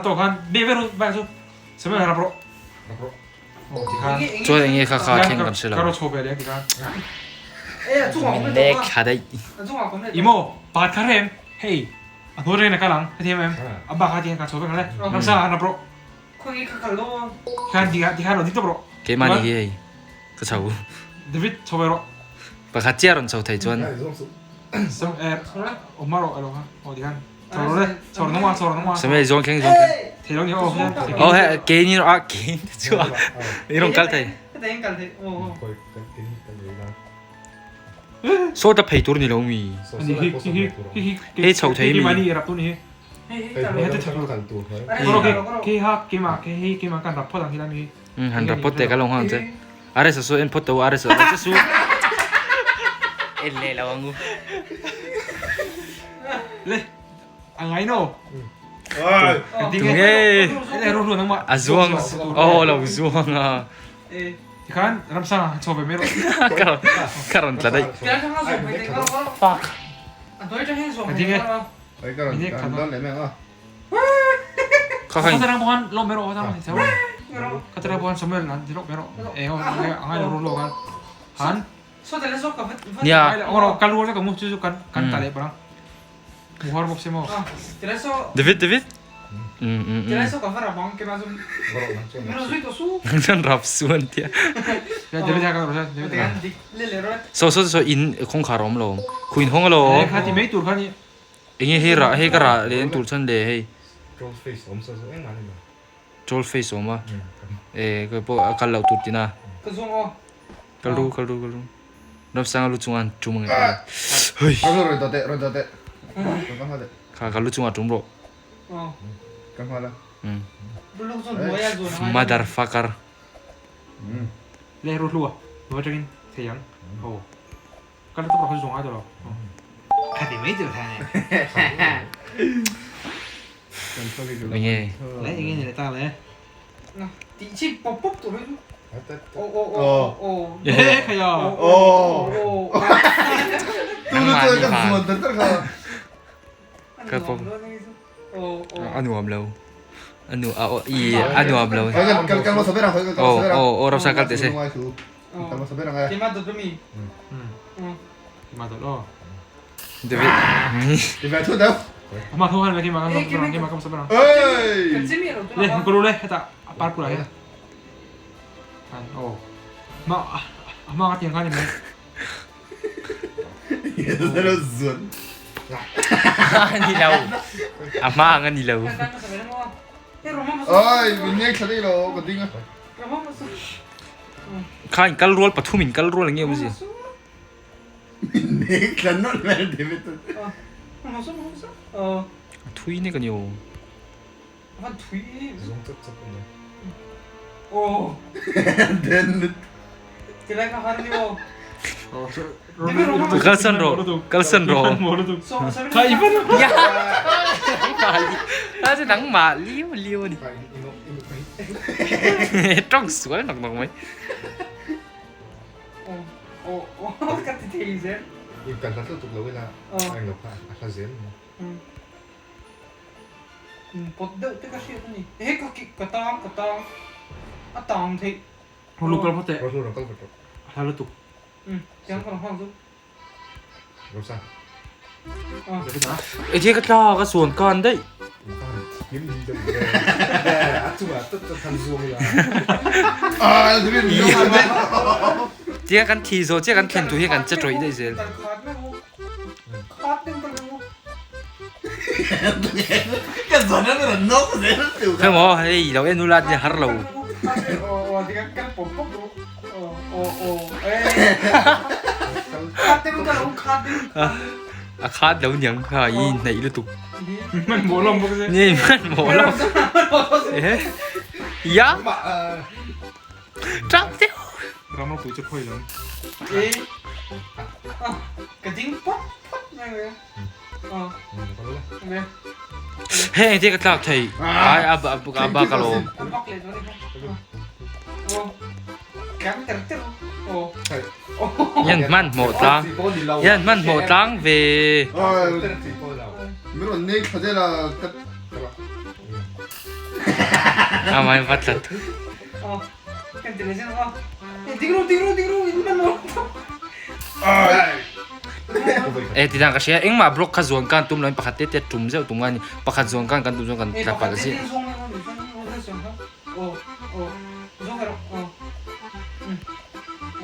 Chuan enge kha kha thleng kan hre lo. Min lek thla daih. Imo, pat kha rem. Hei, a hnuai reng na kal ang. Hetiang em? A bak kha tiang ka chho vek ang le. Ramsa han rap rawh. Khawnge ka kal lo a. Khan ti ti khan rawn ding tawp rawh. Keimah ni hi hei ka chho. David chho ve rawh. Pakhat chiah rawn chho thei chuan. Sam eh awm rawh alo kha aw ti khan chho rawh le chho rawh nangmah chho rawh nangmah. Sam eh zawng thleng zawng thleng. Thei lo ni aw Aw he ke ni rawh a ke ni chu a i rawn kal thei. Heta in kal thei aw. Saw ta phei tur ni lo mi. Hei chho thei mi. Han rap phawt teh ka lo nghak ang che. Are sa su en phawt teh u are sa are sa su. En leh lo ang u. Tunge a zuang aw lo zuang a. Ka rawn tla daih. Fuck. Oi ka rawn kan dawn leh mai ang aw. Kha kha Nia. David David. Nang chuan rap su an tia. So so so in kawngkhar a awm lo. Khuin hawng alawm. Enge hei rah hei ka rah leh en tur chuan le hei. Troll face awm sa zawh engmah a ni lo. Troll face awm a. E ka pawh a kal loh tur tina. Ka zawng aw. Kal ru kal ru kal ru. Ramsanga lu chunga an tum ange. Hei. Ka rawn tawh teh rawn tawh teh. Ka hma teh. Kha ka lu chunga tum rawh. Ka hma la. Mother fucker. Le ru hlua. Nuai tangin thei ang. Oh. Ka la tawp rawh zawng ai tawh lo. Kha ti mai tur kha. Enge? Le enge ni le ta le. Ti chi pop pop tur hi. O o o o. E khai a. O. Tu tu tu kan zuan tar tar kha. Ka pom. A nuam lo. A nu a i a nuam lo. Kal kal kal ma saber ang kal kal ma saber ang. O o Ramsa kal te se. Kal ma saber ang. Keima dot mi. Keima dot o. David. David thu đâu. Ma thu han le keima kan saber ang keima kan saber ang. Ơi. Le ko le heta par pura he. Han o. Ma ma ka tiang kha ni mai. Zero zuan. Ani lo. A ma ang ani lo. Ơi, mình nghe thà đây lo, còn đinh á. Kha in kal rual pathum in kal rual nge um gì. Mình nghe thà nó là David. Thui ne kan yo. Van thui. Zung chap chap ni. Oh. Den. Tilai ka har ni o. Kalsan ro. Kalsan ro. Kha i van. Ya. Ta sẽ nắng mà liu liu ni. Trong suối nọc nọc mấy. O o ka ti thei zel. In kan hlat lutuk lo ila. Ang lo kha a hla zel. Pot deuh te ka hriat ani. He ka ki ka tang ka tang. A tang thei. Lu kal pate. Ro ro kal ro. Hla lutuk. Tiang ka hang chu. Ro sa. David a. Ê thế cái tla cái xuồng con đấy. Kiếm đi đâu. A chu a tat tat than zuang la. À, David mình đâu mà. Thế kan thi zo, thế kan thlen tu hi kan che troi dei zel. Khat deuh kal mo. Cái zuan nó là nó dễ tiểu. Thế mà hey lo en ulat ni har lo. O o tiang kal pop pop ro. O o o. Ê. Khat deuh kal khat deuh. A khat lo nyang kha i nei lutuk. Man bo lom bok se. Ni man mo lo. Ê. Ya. Trăng tiêu. Ram ro pui chu khoi lom. Ê. Cái ding pop pop này rồi. Ờ. Ok. Hey thế cái tla thei. Ai a ba a ba ka lo. Bóc lên rồi đi. Ô. Cắn ter ter. Ô. Yan man mo tlang. Yan man mo tlang ve. Ơi, mình còn nghe thà đây là cái A mai vat lat. Ờ. Cái tiền này không? Ding ro ding ro ding ro in man mo. Ê ti dang ka sia engma block kha zuan kan tum loin pakhat te te tum zeuh tum nga ni pakhat zuan kan kan tum zuan kan tla pal si. Ô ô. Zong rồi. Ờ.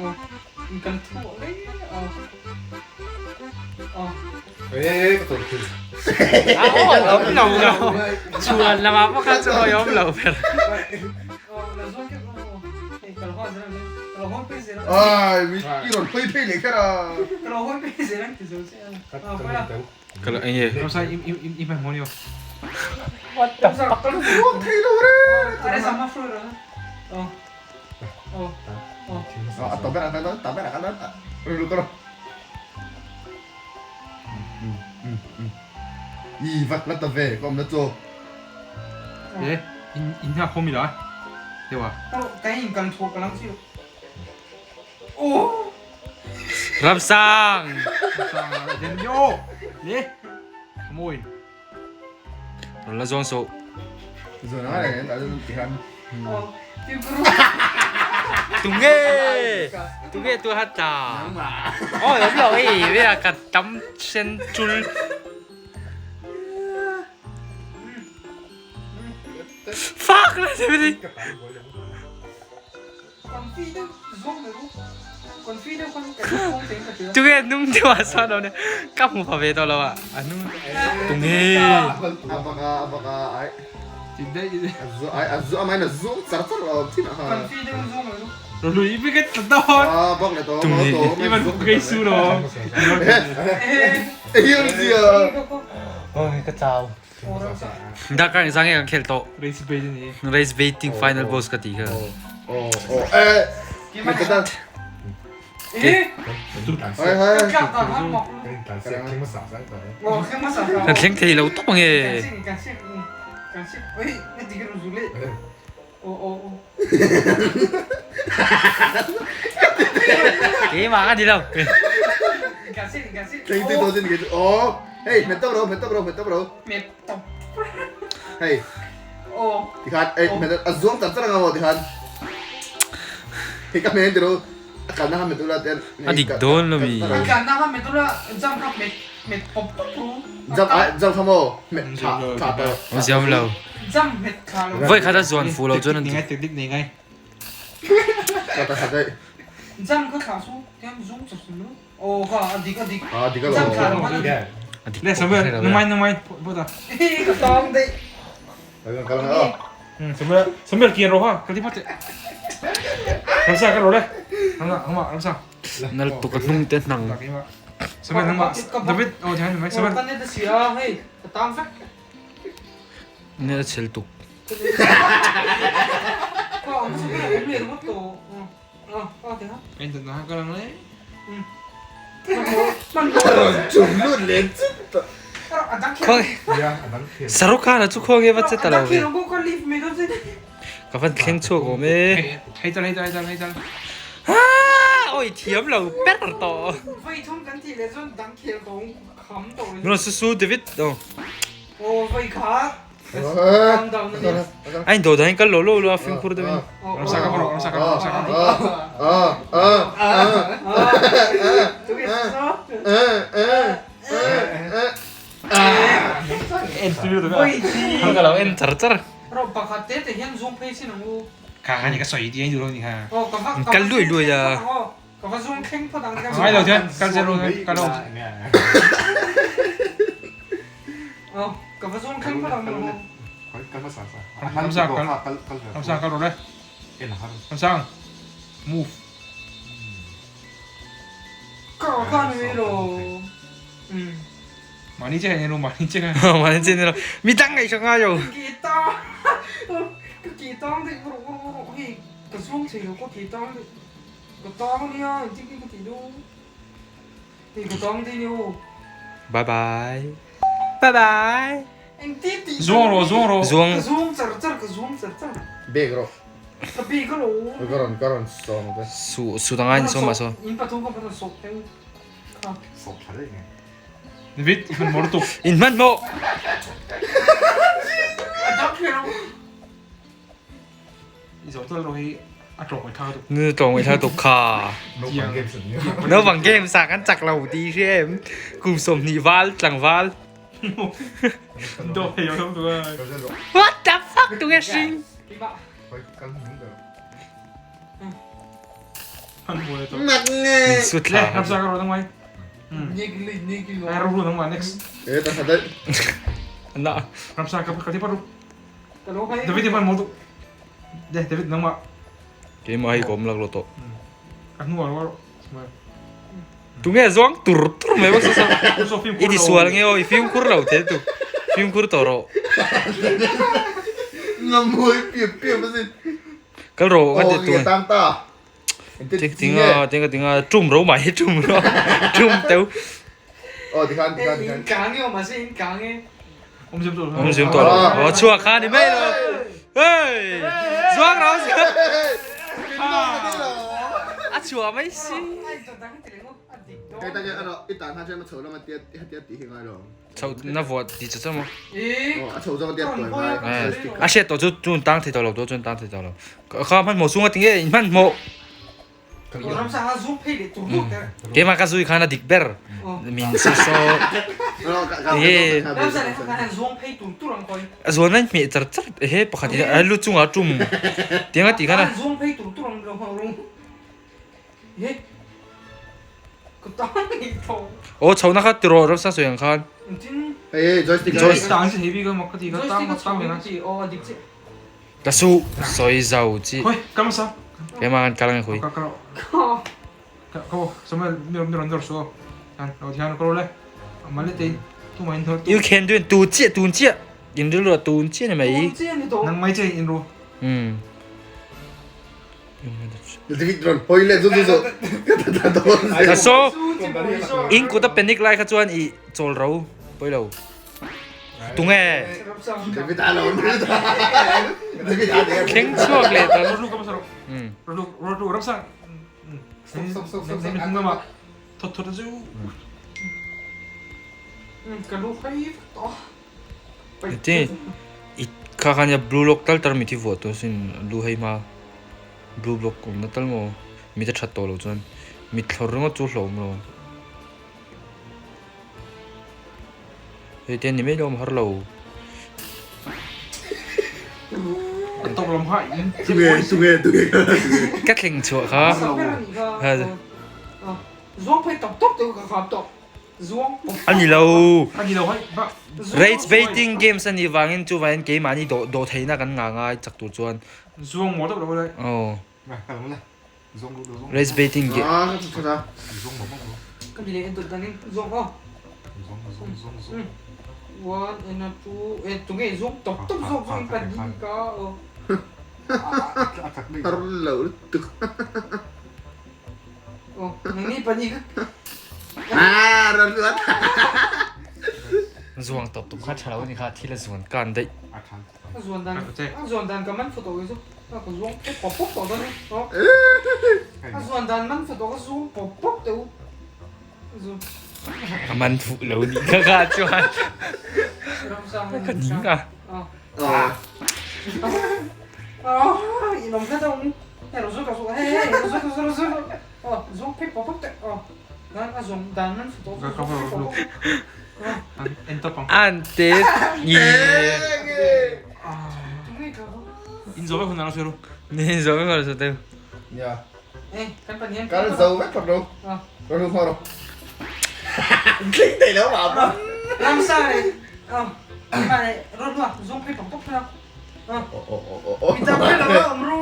Ô. Cần thua đấy. Ờ. Ờ. Ê ka tor thu. A om lo lo. Chuan lama pakhat chu oi om lo ber. Ờ là zong cái. Cái hoa gì này. Cái hoa cái gì này. Ai, mình đi rồi phơi phơi lấy cái là. Cái hoa cái gì này thì rồi sẽ. Ờ, quay lại. Ka lo enge. Ram sa im im im man mo ni. What the fuck? Thấy đâu đấy. Are sama floor rồi. Ờ. Ờ. Ờ. À, tao biết là cái đó, tao biết là cái đó. Rồi rồi rồi. Ý vật là tao về, còn nó cho. E in in ha khomi la. Dewa. Cái gì cần thuộc cái lắm chứ. Ô. Ram sang. Sang den yo. Le. Moi. Ron la zuang so. Rồi nó này đã thì hắn. Ờ. Thì bro. Tunge. Tunge tu hat ta. Ôi om lo ei, bây giờ ka tam sen chul. Fuck la se vedi. Confident zong rồi. Confident con cái không tính cái Tunge nung ti wa sa no ne. Ka mu pa ve to lo a. Anu. Tunge. Apakah apakah ai Ti dei. azu ai azu amai na zu char char lo tin ha. Confident zong rồi. Ro lui bi cái to. À bóc lại to to. I man cái su lo. Ê gì à? Ôi cái chào. Dakar sang kan khel to. Race bait ni. Race baiting final boss ka ti kha. Ồ ồ ê. Mình cái ta. Ê. Hai hai. Cái cả hát mọc. Kan se king ma sa sa ta. Ờ, không mà sao. Kan thleng thei lo top nge. Cảm谢感谢。Keimah ka ni lo. Hei hmet tawp ro hmet tawp ro hmet tawp ro. Hei. Tikhan ei hmet a zuang char char anga maw tikhan. Hei ka hmel tiro a kalna kha hmet ula ten. A dik dawn lo mi. A kalna kha hmet ula jump kha hmet hmet pawp pawp ru. Jump ai jump kha maw hmet thla thla tawh. Awm ziam lo. Jump hmet thla lo. Voi khat a zuan fu lo chuan an ti. Dik dik nei ngai. Ka ta khat daih. Jump kha thla su tian zoom char char ru. Aw kha a dik a dik. A dik alawm. Jump thla lo hman a dik. A dik Le pawh ka hre lo Samuel namai namai pawh ta. Ka tawng daih. Kal kal ang aw. Samuel Samuel kian ro ha kal ti phawt teh. Ramsa ka ro le. Ramsa hama Ramsa. Nal tuk a hnung te hnang. Samuel hama David oh thian mai Samuel. Kan net a si a hei ka tang vek. Net a chhel tuk. Ka awm Samuel a awm leh ringawt tawh. Saruk khan a chu khuang nge va che ta lo ve. Ka van thleng chhuak awm e. Oi thiam lo ber tawh. Nuna su su David. A in do dahin kal lo lo lo a fimkhur deuh in. Ka lo en char char. Kal luai luai a. Mahni che ni lo. Midang ngaihsak ngai lo. Bye bye. Bye bye. Zuang rawh, zuang rawh. Zuang. Bag rawh. Ka rawn ka rawn sawm te. Su su dang ain sawm ah saw. David, i hman mawr tuk. In hman mawh. I zawh tal rawh hi a tlawng ngaihthla tuk. Nu tlawng ngaihthla tuk kha. Naupang games an nia. Naupang games ah kan chak lo ti hre em. Kum 20 val tlangval. Do hei lo tu a. What the fuck tu nge hring. Han mu le to. Min su Le, thla. ram sa ka ro nang mai. Ai ro ru nang ma next. Eh ta thadai. Na. Ram sa ka ka ti paru. David iman mo tu. De David nangmah. Keimah hi ka awm lak lo tawh. Ka hnu ah ro. Tunge zuang tur tur mai bawk sa. I ti sual nge aw i fimkhur lo the tu. Fimkhur tawh rawh. Ngam mawi piam piam asin. Kal rawh ka ti tu. Aw tang ta. Ting tinga tinga tinga tum ro mai tum ro tum teu. Aw tikhan tikhan tikhan. In kang nge awm mahse in kang nge. Awm ziam tawh lo. Awm ziam tawh lo. Aw chhuak kha ni mai lo. Hey! Zuang ro zuang. A chhuah mai si. Kai ta ke ano i tan ha chen ma chho lama tia tia ti hi ngai lo. Chho na vuah ti cha cha maw? Aw a chho zawng tia tuai ngai. A hriat tawh chu chun tang thei tawh lo chu chun tang thei tawh lo. Kha hmanhmawh chunga tinge in hmanhmawh. Keimah ka zui khan a dik ber min si saw. A zuan a hmeh char char he pakhat in a lu chungah a tum tiang a tih khan a. Aw chhohna kha ti rawh Ramsa sawi ang khan. Ka su sawi zau chi. Keimah kan kal ang e khui. You can do it tu chiah tun chiah in rilru ah tun chiah ni mai. Umm. Ka so in kut a panic lai kha chuan i chawl ro pawi lo. Tunge? Thleng chhuak leh ta. Ti i kha khan ya blue lock tal tar mi thi vuah tawh sin lu hei hma blue block awmna tal maw mit a that tawh loh chuan mit thlawr ringawt chu hlauhawm lo. Hei te ni mai lo har lo. Ka thleng chhuah kha. A ni lo. Rage baiting games a nih vangin chuvangin keimahni dawh theihna kan ngah ngai chak tur chuan. Aw. Race baiting ge. Zuang tawp tawp kha tha lo a ni kha thil a zuan kan daih. A zuan dan a zuan dan ka man photo hi chu a ka zuang pawp pawp pawp tawh dawn e a zuan dan man photo ka zuang pawp pawp teh u a man fuh lo nih kha kha chuan ka ning a An te ni In zo vek hun a lo sawi ru. Ni zo vek hun a lo sawi teu. Ya. Kan zo vek phawt ro. Ro ru phawt ro. Tling thei lo ma ma. Ram sa le. Ma le ro ru zong phei pok pok phei. Mi tam phei lo om ru.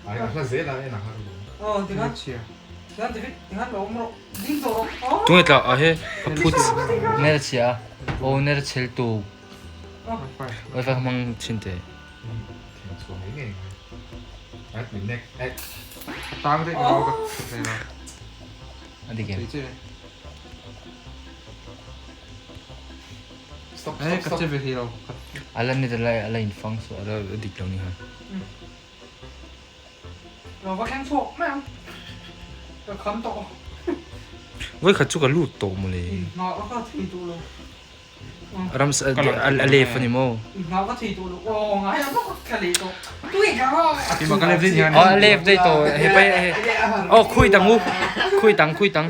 Ai a hla zel a en a har lo. Oh, tikhan. Tikhan David, tikhan lo om ro. Ding to ro. Tunge tla a he a phut ner chia o ner chel tu. Wifi hmang chin te. Tang te ka ka thei la. A dik em? Stop stop stop. Ka che ve thei lo. Ala ni la ala in fang so ala dik lo ni ha. Lo va thleng chhuak mai ang. Ka kham tawh. Voi khat chu ka lut tawh mawle. Hna ka thei tawh lo. Ram a lef a ni maw? Hna ka thei tawh lo. Aw ngai a bawk ka leh tawh. Tui ka ha. A lef daih tawh. He pai he. Aw khui tang u. Khui tang khui tang.